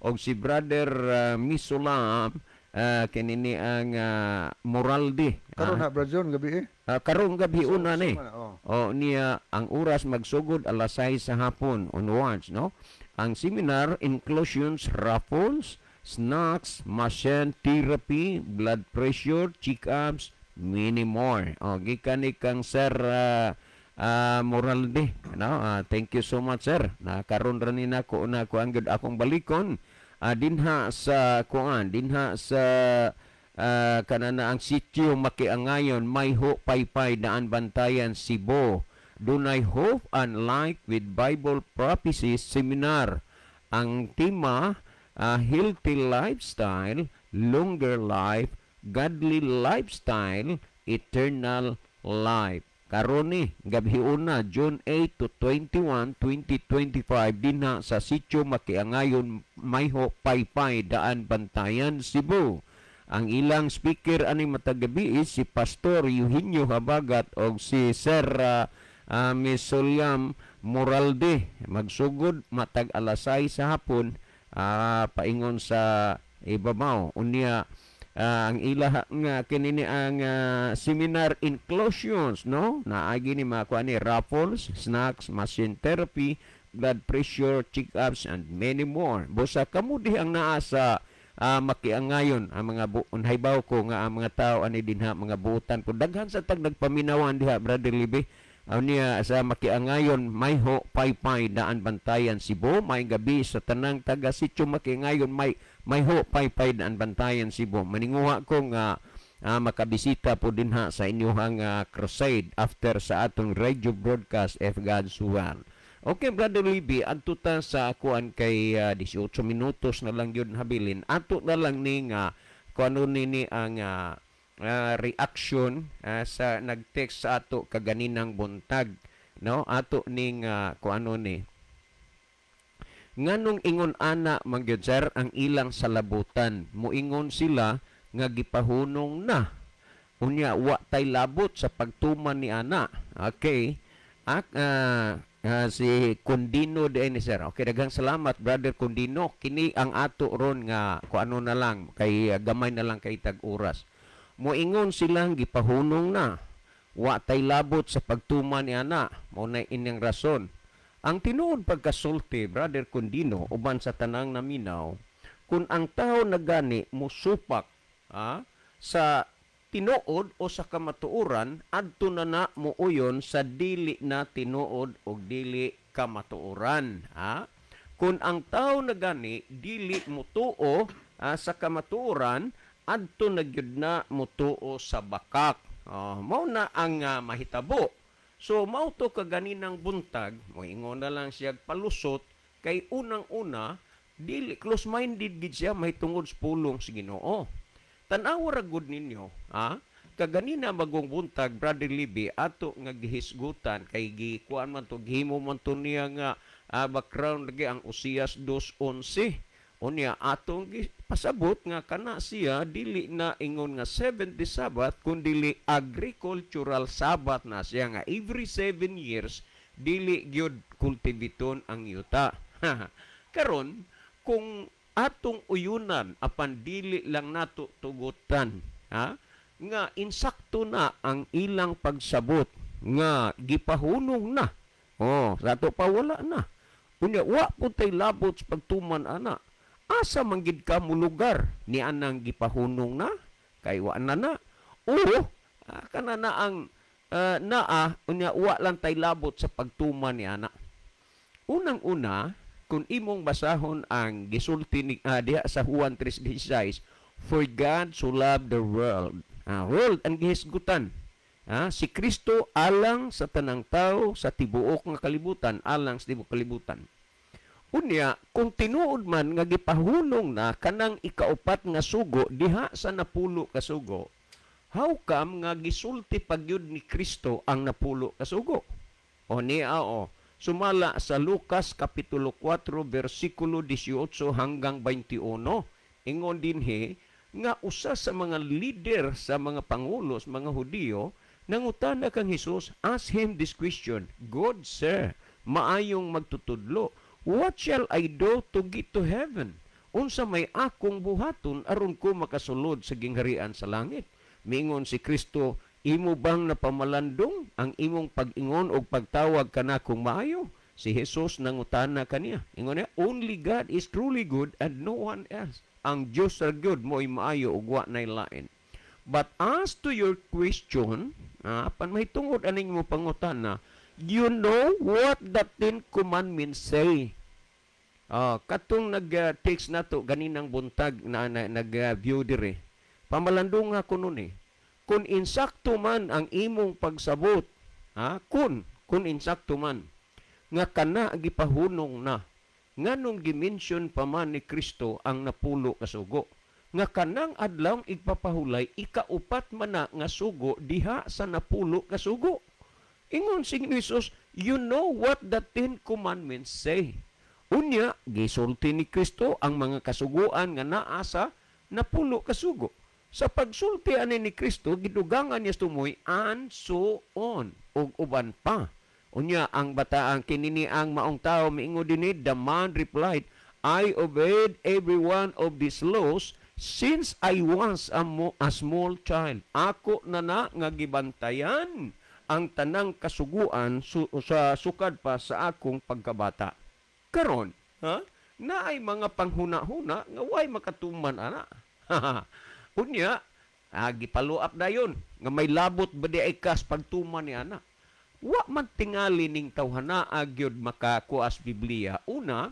og si Brother Misulam kinini ang Moraldi. Karon na, Brother John, gabi eh. Karong gabi una ni. So, oh. O niya ang oras magsugod alas 6 sa hapon onwards, no? Ang seminar inclusions raffles, snacks, machine therapy, blood pressure, check-ups, many more. O gikan ni kang Sir Moralde, no? Thank you so much, sir. Na karon ra ni nako na ko ang gyud akong balikon dinha sa kuan, dinha sa kanana ang Sitio Makiangayon, Mayho, Paypay, Daan, Bantayan, Cebu. Dunay Hope and Life with Bible Prophecies Seminar. Ang tema, healthy lifestyle, longer life, godly lifestyle, eternal life. Karon ni gabi una, June 8 to 21, 2025 dinha sa Sitio Makiangayon, Mayho, Paypay, Daan, Bantayan, Cebu. Ang ilang speaker ani matag gabi is si Pastor Eugenio Habagat og si Sir Misuliam Moralde. Magsugod matag alas 6 sa hapon paingon sa ibabaw. Unya ang ila nga kinini ang seminar inclusions, no, naagi ni makuha ni raffles, snacks, machine therapy, blood pressure check-ups and many more. Busa kamo di ang naa sa Makiangayon, ang mga unhaybaw ko nga ang mga tao ani dinha mga buutan po, daghan sa tag nagpaminawan diha, Brother Libby. Unya sa Makiangayon, Mayho, Paypay, Daan Bantayan, Cebu. Maayong gabi sa tanang taga Sitio Makiangayon, Mayho, Paypay, Daan Bantayan, Cebu. Maninguha ko nga makabisita po dinha sa inyong crusade after sa atong radio broadcast, if God's will. Okay, Brother Libby, adto ta sa kuan kay 18 minutos na lang yun habilin. Ato na lang ni nga kuan ni ang reaction sa nag-text sa ato kaganinang buntag, no? Ato ning kuano ni nganong ingon ana man gyud, sir, ang ilang salabutan? Muingon sila nga gipahunong na, unya wa tay labot sa pagtuman ni ana. Okay, ak si Kundino de ni sir. Okay, daghang salamat, Brother Kundino. Kini ang ato ron nga kuano na lang kay gamay na lang kay tag oras. Moingon silang gipahunong na, wa tay labot sa pagtuman ni ana, mao na inyang rason. Ang tinuod pagkasulti, Brother Kundino, uban sa tanang naminaw, kung ang tao na gani musupak sa tinuod o sa kamatuoran, adto na na muuyon sa dili na tinuod o dili kamatuoran, ha? Kung ang tao na gani dili mutuo sa kamatuoran, adto na gyud na mutuo sa bakak. Oh, mao na ang mahitabo. So mao to kaganinang buntag, moingon na lang siya palusot kay unang-una dili close-minded gid siya mahitungod sa pulong sa Ginoo. Tan-awa ra gud ninyo, ha? Kaganina bagong buntag, Brother Libby, ato nga gihisgutan kay gikuan man to, gihimo man to niya nga background lagi ang Osias 2:11. Unya atong pasabot nga kana siya dili na ingon nga 70 Sabbath kun dili agricultural Sabbath na siya nga every 7 years dili gyud kultibiton ang yuta. Karon kung atong uyunan apan dili lang nato tugutan, ha, nga insakto na ang ilang pagsabot nga gipahunong na. Oh, sa ato pa wala na. Unya wa pud tay labot sa pagtuman ana. Asa man gid ka mo lugar ni anang gipahunong na kay wa na na. O kana na ang naa unya wa lang tay labot sa pagtuman ni ana. Unang-una, kung imong basahon ang gisulti ni diha sa Juan 3:16, "For God so loved the world." World ang gihisgutan. Si Kristo alang sa tanang tao sa tibuok nga kalibutan, alang sa tibuok kalibutan. Unya, kung tinuod man nga gipahunong na kanang ikaupat nga sugo diha sa 10 ka sugo, how come nga gisulti pagyud ni Kristo ang 10 ka sugo? O niya o, sumala sa Lucas Kapitulo 4, versikulo 18 hanggang 21. Ingon dinhi nga usa sa mga leader sa mga pangulo sa mga Hudiyo nangutana kang Hesus, ask him this question, "Good sir, maayong magtutudlo, what shall I do to get to heaven? Unsa may akong buhaton aron ko makasulod sa gingharian sa langit?" Mingon si Kristo, "Imo bang napamalandong ang imong pag-ingon og pagtawag kanakong maayo?" Si Jesus nangutana kaniya. Ingon niya, "Only God is truly good and no one else." Ang Dios ra gyud mo'y maayo ug wa nay lain. "But as to your question," pan mahitungod aning mo pangutana, "you know what the Ten Commandments say." Katong nag-text nato ganinang buntag na nag-view dire. Pamalandong nga kuno ni. Kung insakto man ang imong pagsabot, ha? Kung insakto man nga kana gipahunong na, nganong gimension pa man ni Kristo ang 10 ka sugo? Nga kanang adlaw igpapahulay, ikaupat man na nga sugo diha sa 10 ka sugo. Ingon si Jesus, "You know what the Ten Commandments say." Unya, gisulti ni Kristo ang mga kasuguan nga naa sa 10 ka sugo. Sa pagsulti ani ni Kristo, gidugangan niya tumoy and so on, ug uban pa. Unya, ang bataang kinini ang maong tao miingon dinhi, the man replied, "I obeyed every one of these laws since I was a small child." Ako na na nga gibantayan ang tanang kasuguan sa sukad pa sa akong pagkabata. Karon, ha? Naay mga panghuna-huna nga way makatuman ana. Unya, gipalo up dayon nga may labot ba di ay kas pagtuman ni ana. Wa man tingali ning tawhanaa gyud makakuas Biblia. Una,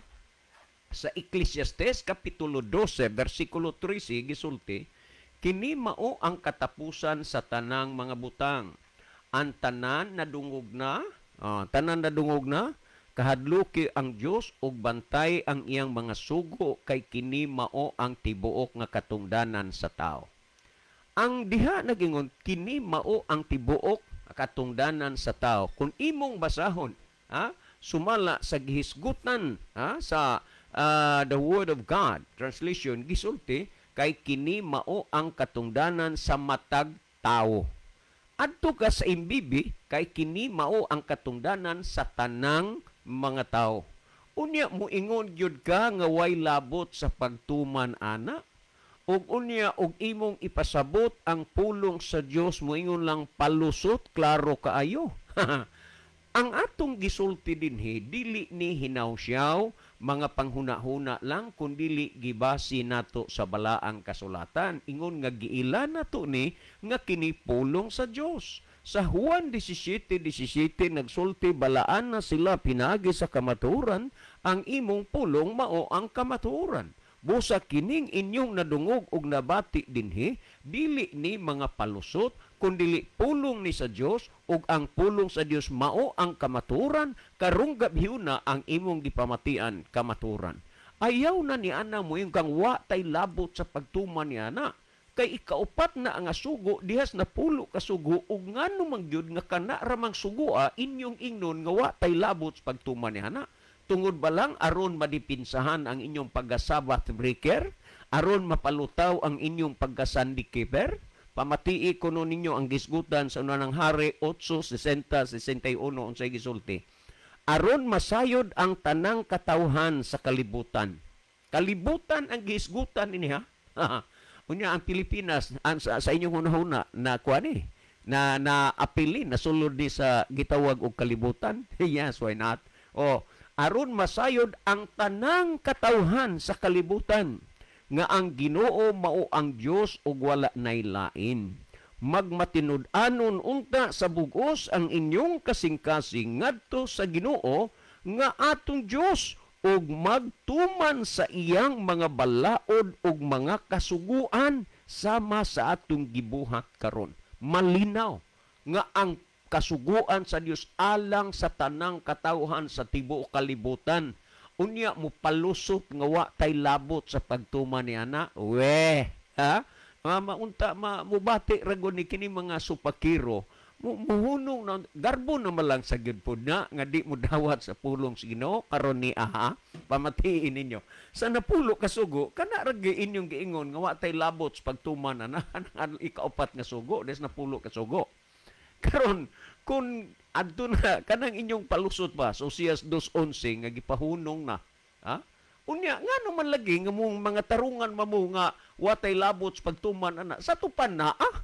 sa Ecclesiastes kapitulo 12 versikulo 13 gisulti, kini mao ang katapusan sa tanang mga butang. Ang tanan nadungog na, tanan nadungog na, kahadluki ang Dios ug bantay ang iyang mga sugo kay kini mao ang tibuok nga katungdanan sa tao. Ang diha nagingon kini mao ang tibuok katungdanan sa tao. Kung imong basahon, ha, sumala sa gihisgutan, ha, sa the Word of God translation, gisulti kay kini mao ang katungdanan sa matag tao. Adto ka sa imbibi kay kini mao ang katungdanan sa tanang mga tao. Unya moingon gyud ka nga way labot sa pagtuman ana, ug unya og imong ipasabot ang pulong sa Dios moingon lang palusot, klaro kaayo. Ang atong gisulti dinhi dili ni hinawsiyaw mga panghuna-huna lang, kundili gibasi nato sa balaang kasulatan. Ingon nga giila nato ni nga kini pulong sa Dios. Sa Juan 17:17 nagsulti, balaan na sila pinagi sa kamatuoran, ang imong pulong mao ang kamatuoran. Busa kining inyong nadungog og nabati dinhi, dili ni mga palusot, kundili pulong ni sa Dios, ug ang pulong sa Dios mao ang kamatuoran. Karong gabhiuna ang imong gipamatian kamatuoran. Ayaw na ni ana mo yung kang wa tay labot sa pagtuman ni ana. Kay ikaupat na ang sugo, dihas na pulo ka sugo, ug ngano man gyud nga kana ra mang sugoa inyong ingnon nga wa tay labot sa pagtuman ni ana. Tungod ba lang aron madipinsahan ang inyong pagka-Sabbath breaker, aron mapalutaw ang inyong pagka-Sunday keeper? Pamatii kuno ninyo ang gisgutan sa unang Hari 8:60-61 unsay gisulti. Aron masayod ang tanang katawhan sa kalibutan. Kalibutan ang gisgutan ini, ha. Unya ang Pilipinas ang sa inyong hunahuna na kuan ni na na apili na sulod ni sa gitawag og kalibutan. Yes, why not? O aron masayod ang tanang katawhan sa kalibutan nga ang Ginoo mao ang Dios ug wala nay lain. Magmatinud-anon unta sa bug-os ang inyong kasing-kasing ngadto sa Ginoo nga atong Dios ug magtuman sa iyang mga balaod ug mga kasuguan sama sa atong gibuhat karon. Malinaw nga ang kasuguan sa Dios alang sa tanang katawhan sa tibuok kalibutan. Unya mo palusot nga wa tay labot sa pagtuman ni ana. We, ha? Maunta mubati ra gud ni kini mga supakiro. Muhunong na garbo na malang sa gyud pod na nga di mo dawat sa pulong sa Ginoo karon ni aha. Pamatiin ninyo. Sa napulo ka sugo kana ra gyud inyong giingon nga wa tay labot sa pagtuman ana ang ikaupat nga sugo des napulo ka sugo. Karon kung adto na kanang inyong palusot ba so Osias 2:11 nga gipahunong na, ha? Unya ngano man lagi nga mong mga tarungan mamo nga wa tay labot sa pagtuman ana sa tupan na, ah?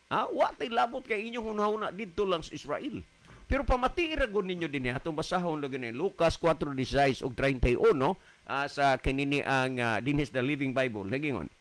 Ha? Wa tay labot kay inyong hunahuna didto lang sa Israel. Pero pamatii ra gud ninyo dinhi atong basahon lagi ni Lucas 4:16 ug 31 sa kinini ang dinhi sa The Living Bible lagingon.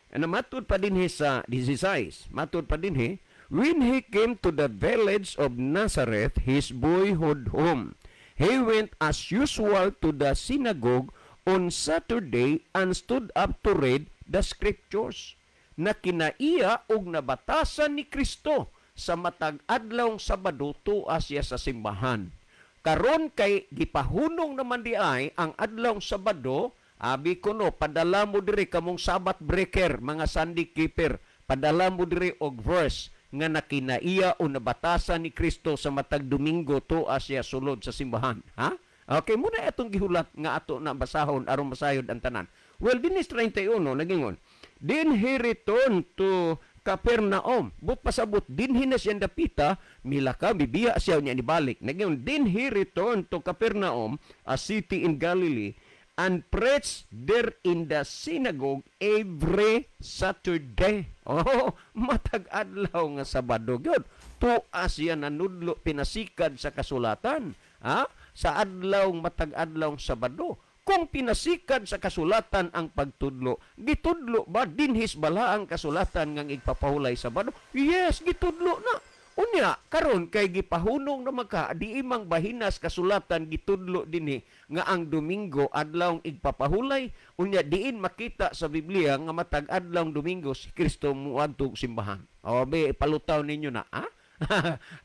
Ana matud pa dinhi sa 16, matud pa dinhi. When he came to the village of Nazareth, his boyhood home, he went as usual to the synagogue on Saturday and stood up to read the scriptures. Na kinaiya og nabatasan ni Kristo sa matag adlawng Sabado tuwa siya sa simbahan. Karon kay gipahunong naman di ay ang adlawng Sabado, abi kuno padala mo diri kamong Sabbath breaker, mga Sunday keeper, padala mo diri og verse nga nakinaiya o nabatasan ni Kristo sa matag Domingo tuwa siya sulod sa simbahan. Ha? Okay, muna itong gihulat nga ato na basahon aron masayod ang tanan. Well, dinis 31 nagingon, then he returned to Capernaum. But pasabot dinhi na siya dapita, milaka bibiya siya niya nibalik. Nagingon, then he returned to Capernaum, a city in Galilee, and preached there in the synagogue every Saturday. Oh, matag adlaw nga Sabado gyud. Tuwa siya nanudlo pinasikad sa kasulatan, ha? Sa adlaw matag adlaw Sabado. Kung pinasikad sa kasulatan ang pagtudlo, gitudlo ba dinhis bala ang kasulatan ngang igpapahulay Sabado? Yes, gitudlo na. Unya karon kay gipahunong naman ka, di imang bahinas kasulatan gitudlo dinhi nga ang Domingo adlawng igpapahulay. Unya diin makita sa Biblia nga matag adlawng Domingo si Kristo muadto simbahan? O be, palutaw ninyo na, ha?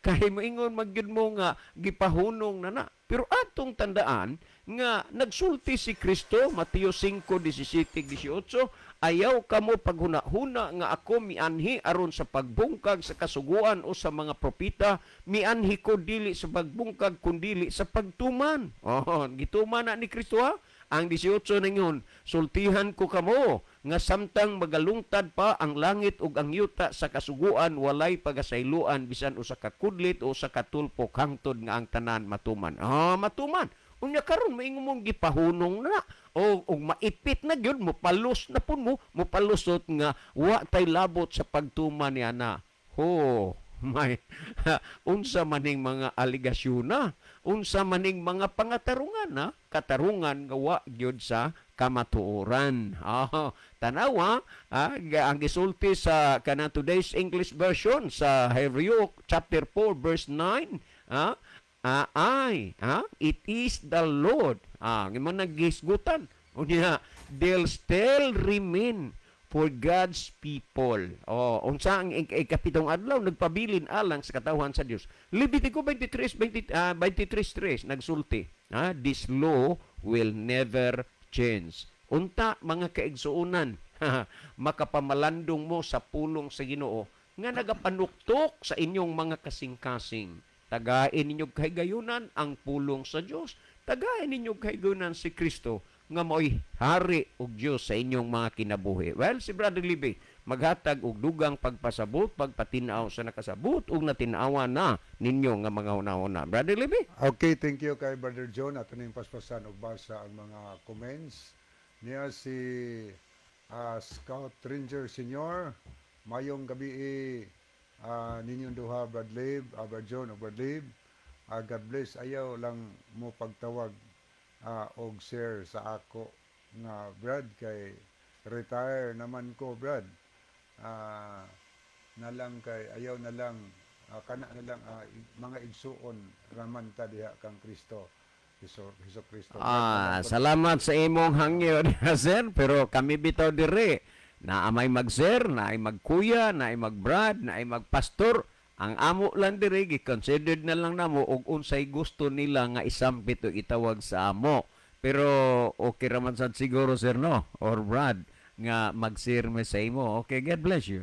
Kay moingon magyud mo nga gipahunong na na. Pero atong tandaan nga nagsulti si Kristo, Mateo 5:17-18, "Ayaw kamo paghuna-huna nga ako mianhi aron sa pagbungkag sa kasuguan o sa mga propeta. Mianhi ko dili sa pagbungkag kundili sa pagtuman." Oh, gituman na ni Kristo, ha. Ang 18 ningon, "Sultihan ko kamo nga samtang magalungtad pa ang langit ug ang yuta sa kasuguan, walay pagasayloan bisan usa ka kudlit o usa ka tulpok hangtod nga ang tanan matuman." Ah, matuman. Unya karon maingon mong gipahunong na o ug maipit na gyud mo, palos na pud mo, mopalusot nga wa tay labot sa pagtuman niya na. Ho, may unsa maning mga aligasyon na, unsa maning mga pangatarungan na, katarungan nga wa gyud sa kamatuoran. Ah, tanawa, ang gisulti sa kanang Today's English Version sa Hebreo chapter 4 verse 9, I, it is the Lord. Ah, imo naghisgutan. Unya, they'll still remain for God's people. Oh, unsa ang ikapitong adlaw nagpabilin alang sa katawhan sa Dios. Levitico 23 20, 23:3 nagsulti, this law will never change. Unta mga kaigsuonan, makapamalandong mo sa pulong sa Ginoo nga nagapanuktok sa inyong mga kasing-kasing. Tagain ninyo kahigayunan ang pulong sa Dios. Tagain ninyo kahigayunan si Kristo nga mao'y hari ug Dios sa inyong mga kinabuhi. Well, si Brother Libby maghatag og dugang pagpasabot, pagpatin-aw sa nakasabot ug natin-awan na ninyo nga mga hunahuna. Brother Libby? Okay, thank you kay Brother John. Ato ning paspasan og basa ang mga comments niya si Scout Ranger Senior. Mayong gabi ninyong duha, Brad Lib, Brad John ug Brad Lib. God bless. Ayaw lang mo pagtawag og share sa ako nga Brad kay retire naman ko, Brad. Na lang kay ayaw na lang kana na lang mga igsuon raman ta diha kang Kristo Hesus, Hesus Kristo. Ah, salamat sa imong hangyo, sir, pero kami bitaw dire na amay mag-sir, na ay magkuya, na ay magbrad, na ay magpastor. Ang amo lang dire, gi-considered na lang namo og unsay gusto nila nga isampit o itawag sa amo. Pero okay raman sad siguro, sir, no, or brad, nga mag-sir me sa imo. Okay, God bless you.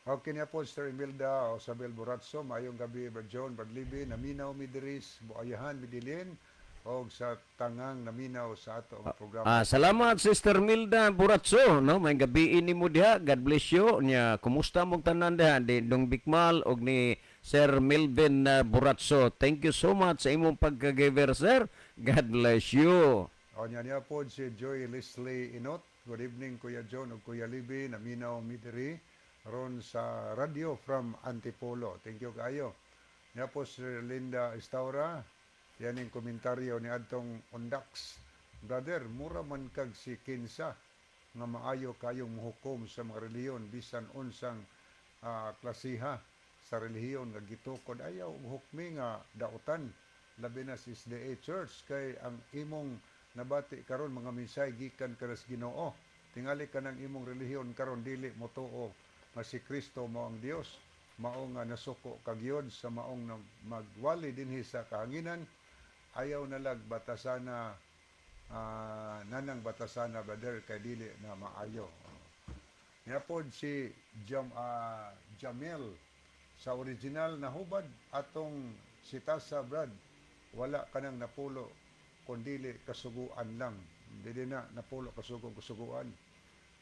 Okay niya po, Sir Imelda o Sabel Boratso, maayong gabi, Brad John, Brad Libby, naminaw mi diri sa Buayahan, Medellin, og sa tangang naminaw sa ato ang programa. Ah, salamat, Sister Milda Buratso, no? May gabi nimo diha. God bless you. Nya, kumusta mong tanan diha di Dong Bikmal og ni Sir Melvin Buratso. Thank you so much sa imong pagka-giver, sir. God bless you. O niya niya po si Joy Leslie Inot. Good evening, Kuya John ug Kuya Libby, naminaw mi diri ron sa radio from Antipolo. Thank you kaayo. Niya po si Linda Estaura. Yan yung komentaryo ni adtong Undax. "Brother, mura man kag si Kinsa nga maayo kayong muhukom sa mga relihiyon bisan unsang klasiha sa relihiyon nga gitukod. Ayaw hukmi nga dautan, labi na sa SDA Church, kay ang imong nabati karon mga mensahe gikan kanas Ginoo. Tingali ka ng imong relihiyon karon dili motuo nga si Kristo mao ang Dios, mao nga nasuko kag yun sa maong magwali dinhi sa kahanginan. Ayaw nalag batasana, nanang batasana, brother, kay dili na maayo." Niya pod si Jamel, "Sa original na hubad atong sitasa, Brad, wala kanang napulo kundili kasuguan lang. Dili na napulo kasuguan.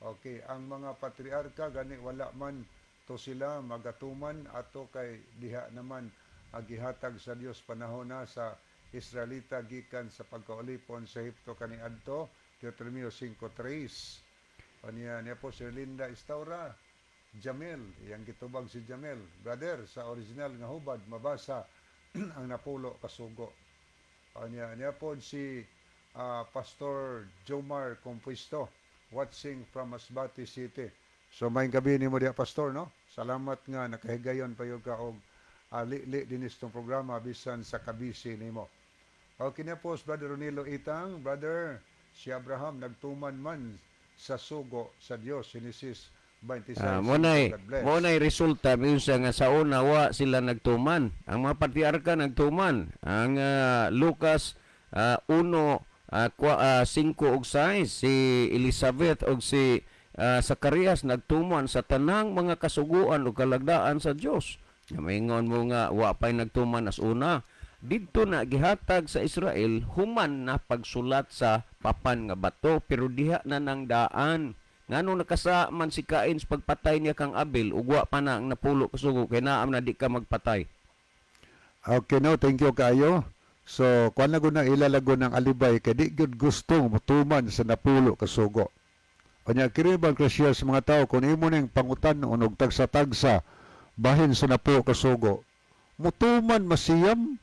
Okay, ang mga patriarka gani wala man to sila magatuman ato kay diha naman agihatag sa Dios panahon na sa Israelita gikan sa pagkaulipon sa Ehipto kaniadto, Deuteronomio 5:3." Aniya niya po si Linda Estaura, Jamel, iyang gitubag si Jamel. "Brother, sa original nga hubad mabasa ang napulo kasugo." Aniya niya po si Pastor Jomar Compuesto, watching from Masbate City. So may gabi nimo diha, Pastor, no? Salamat nga nakahigayon pa ka og li dinis tong programa bisan sa kabisi nimo. Okay na po, Brother Ronilo Itang, brother, si Abraham nagtuman man sa sugo sa Dios, Genesis 26. Mo nay God bless. Mo nay resulta minsan nga sa una wa sila nagtuman. Ang mga patriarka nagtuman. Ang Lucas 1 5 ug 6, si Elizabeth ug si Zacarias nagtuman sa tanang mga kasuguan ug kalagdaan sa Dios. Nga maingon mo nga wa pay nagtuman as una. Didto na gihatag sa Israel human na pagsulat sa papan nga bato, pero diha na nang daan. Ngano nakasa man si Cain sa pagpatay niya kang Abel ug wa pa na ang napulo kasugo kay naam na di ka magpatay? Okay, no, thank you kayo. So, kuan na na ilalago ng alibay kay di gyud gustong mutuman sa napulo kasugo. Unya kini bang krisya sa mga tao kung imo ning pangutan og tagsa-tagsa bahin sa napulo kasugo, mutuman masiyam.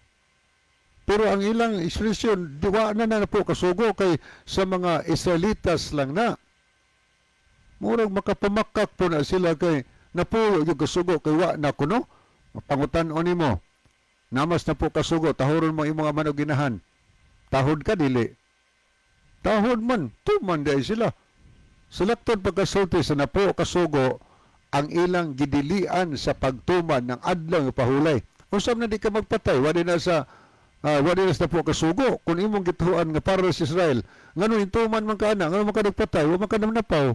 Pero ang ilang ekspresyon, di wa na na napulo kasugo kay sa mga Israelitas lang na. Murag makapamakak po na sila kay napulo yung kasugo kay wa na kuno. Pangutan-on nimo. Namas na po kasugo, tahuron mo imong ama og ginahan. Tahod ka dili? Tahod man, tuman di sila. Sulaktod pagkasulti sa napulo kasugo, ang ilang gidilian sa pagtuman ng adlaw nga pahulay. Usab na di ka magpatay, wala na sa napulo kasugo. Kung imong gituan nga para sa Israel, ngano intuman man ka ana, ngano man ka nagpatay, wa man ka napaw.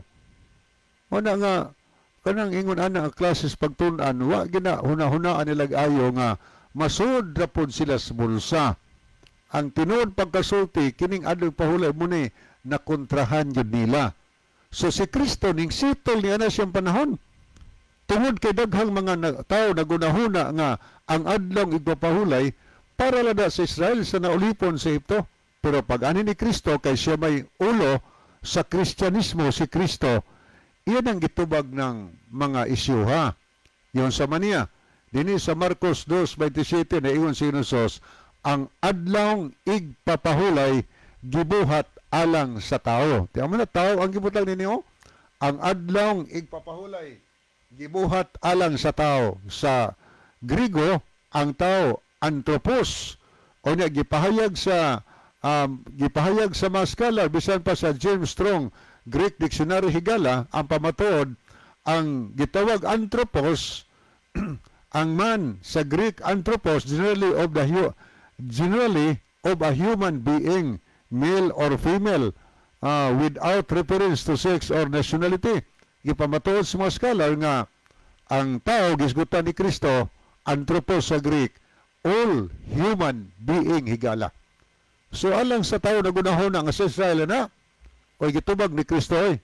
Wala nga kanang ingon ana ang klases pagtun-an, wa gina huna-hunaan nila ayo nga masud ra pod sila sa bulsa. Ang tinuod pagkasulti kining adlaw pahulay mo ni nakontrahan gyud nila. So si Kristo ning sitol niya na siyang panahon. Tungod kay daghang mga tao nagunahuna nga ang adlaw igpapahulay para lada sa Israel sa naulipon sa Ehipto. Pero pag ani ni Kristo kay siya may ulo sa Kristyanismo, si Kristo, iyan ang gitubag ng mga isyuha. Yon sa maniya. Dini sa Marcos 2:27 na ingon si Jesus, ang adlaw igpapahulay gibuhat alang sa tao. Tiyan mo na, tao ang gibutang ninyo. Ang adlaw igpapahulay gibuhat alang sa tao. Sa Grigo, ang tao anthropos. O niya gipahayag sa mga scholar bisan pa sa James Strong Greek Dictionary higala, ang pamatuod ang gitawag anthropos, ang man sa Greek anthropos, generally of a human being, male or female, without reference to sex or nationality. Gipamatuod sa mga scholar nga ang tao gisgutan ni Kristo, anthropos sa Greek, all human being higala. So alang sa tao nagunahon nga sa Israel na oy gitubag ni Kristo oy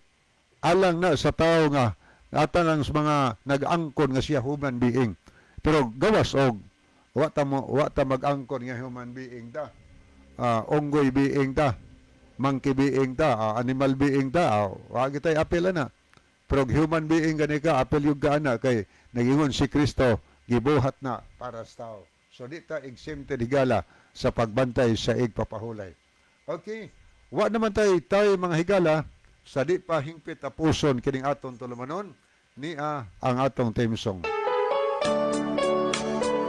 alang na sa tao nga atan ang mga nag-angkon nga siya human being. Pero gawas og wa ta mag-angkon nga human being ta. Unggoy being ta, monkey being ta, animal being ta, wa gitay apel na. Pero human being gani ka, apel yung ka ana kay nagingon si Kristo gibuhat na para sa tao. So di ta exempted higala sa pagbantay sa igpapahulay. Okay. Wa naman tayo mga higala sa di pa hingpit tapuson kining atong tulumanon niya ang atong theme song.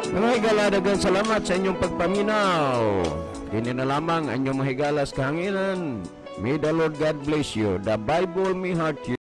Mga higala, daghang salamat sa inyong pagpaminaw. Kini na lamang ang inyong mga higala sa kahanginan. May the Lord God bless you. The Bible may heart you.